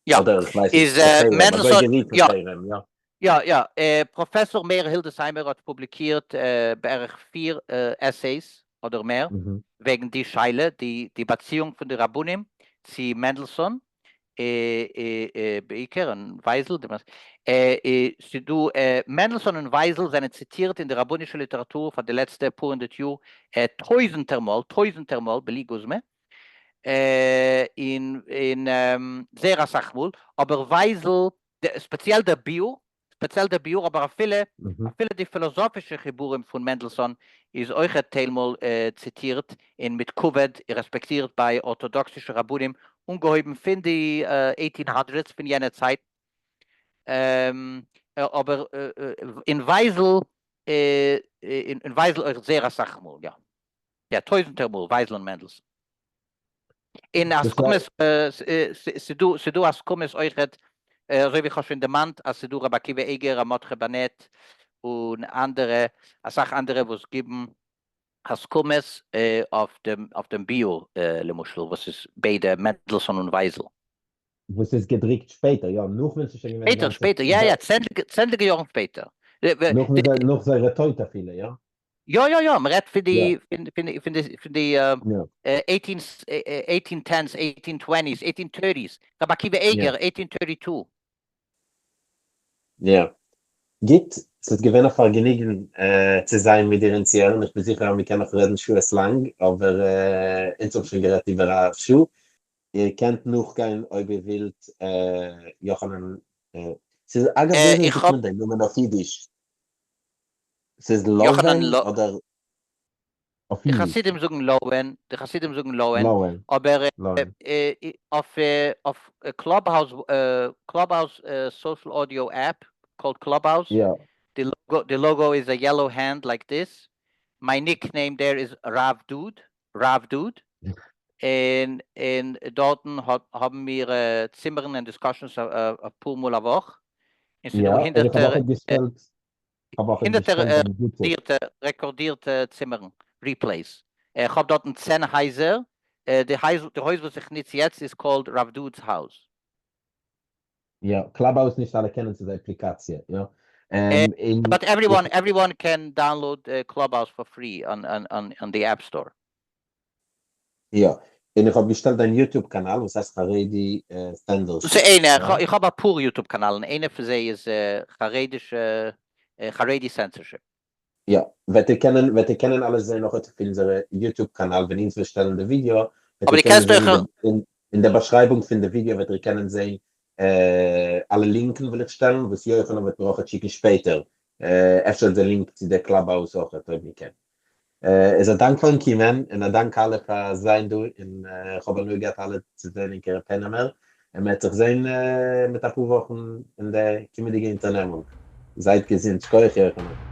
יא, אדער איך ווייס איז נישט, די חרם, אזוי מענדלסאן, גערופן יא, חרם, יא. יא יא, פראפעסאר מאיר הילדעסהיימער האט פובליקירט בערך פיר essays אדער מער וועגן די שאלה, די באציאונג פון די רבנים צו מענדלסאן בעיקר און ווייזל, ס'דא מענדלסאן און ווייזל זענען ציטירט אין די רבנישע ליטעראטור פאר די לעצטע פאר הונדערט יאר טויזענטער מאל, טויזענטער מאל בלי גוזמא, און זייער אסאך מאל, אבער ווייזל ספעציעל דער ביאור, ספעציעל דער ביאור, אבער אפילו אפילו די פילאזאפישע חיבורים פון מענדלסאן איז אויכעט טיילמאל ציטירט און מיט כבוד רעספעקטירט ביי ארטאדאקסישע רבנים אנגעהויבן פון די eighteen hundreds פון יענע צייטן, אבער אין ווייזל אין ווייזל אויך זייער אסאך מאל, יא יא טויזענטער מאל ווייזל און מענדלסאן. און הסכמות, ס'דא הסכמות אויכעט, אזוי ווי איך האב שוין דערמאנט אז ס'דא רבי עקיבא איגר, ר' מרדכי באנעט, און אנדערע, אסאך אנדערע וואס גיבן הסכמות אויף דעם ביאור למשל, וואס איז ביידע מענדלסאן און ווייזל. וואס איז געדרוקט שפעטער, יא, נאך ווען ס'איז שוין געווען שפעטער, שפעטער, יא יא, צענדליגע יארן שפעטער. נאך זייערע טויט אפילו, יא? יא יא יא, מ'רעדט פון די פון די פון די eighteen eighteen tens, eighteen twenties, eighteen thirties, רבי עקיבא אייגער, eighteen thirty two. יא. גוט, ס'איז געווען א פארגעניגן צו זיין מיט דיר און צו הערן, איך בין זיכער אז מ'קען נאך רעדן שעות לאנג, אבער אונז האבן שוין גערעדט איבער א שעה. איר קענט נאכגיין אויב איר ווילט יוחנן, ס'איז אגב וויאזוי זאגט מען דיין נאמען אויף אידיש? ס'איז יוחנן לאווען אדער אויף די אידיש? חסידים זאגן לאוען, די חסידים זאגן לאוען, לאוען, אבער לאוען. אויף אויף קלאבהאוז, קלאבהאוז social audio app called Clubhouse, יא. די logo די logo איז א yellow hand like this, my nickname there איז רב דוד, רב דוד, און און דארטן האבן מיר צימערן און discussions אפאר מאל א וואך, און ס'דא יא, און איך האב הונדערטער אויך געשטעלט כ'האב אויך הונדערטער געשטעלט דיין YouTube. רעקארדירטע רעקארדירטע צימערן, replays. איך האב דארטן 10 הייזער, די הייז די הויז וואס איך נוץ יעצט איז called רב דוד'ס הויז. יא, קלאבהאוז נישט אלע קענען ס'איז א אפליקאציע, יא. און but everyone everyone can download Clubhouse for free on the app store. יא, און איך האב געשטעלט דיין YouTube קאנאל וואס הייסט חרדי סענדערס. דאס איז איינע, איך האב אפאר YouTube קאנאלן, איינע פון זיי איז חרדישע, חרדי סענסערשיפ. יא, וועט איר קענען, וועט איר קענען אלעס זען אויך אויף אונזערע YouTube קאנאל ווען אונז וועט שטעלן די ווידעא, וועט אבער איר דו קענען קענסט זען אויך. אין די באשרייבונג פון די ווידעא וועט איר קענען זען אלע לינקן וועל איך שטעלן וואס יוחנן וועט מיר אויכעט שיקן שפעטער, אפשר די לינק צו די קלאבהאוז אויכעט אויב מ'קען. איז א דאנק פארן קומען, און א דאנק אלע פאר זיין דא, און איך האב הנאה געהאט אלע צו זען ענקערע פענעמער, און מ'עט זיך זען מיט אפאר וואכן אין די קומענדיגע אונטערנעמונג. זייט געזונט, שכוח יוחנן.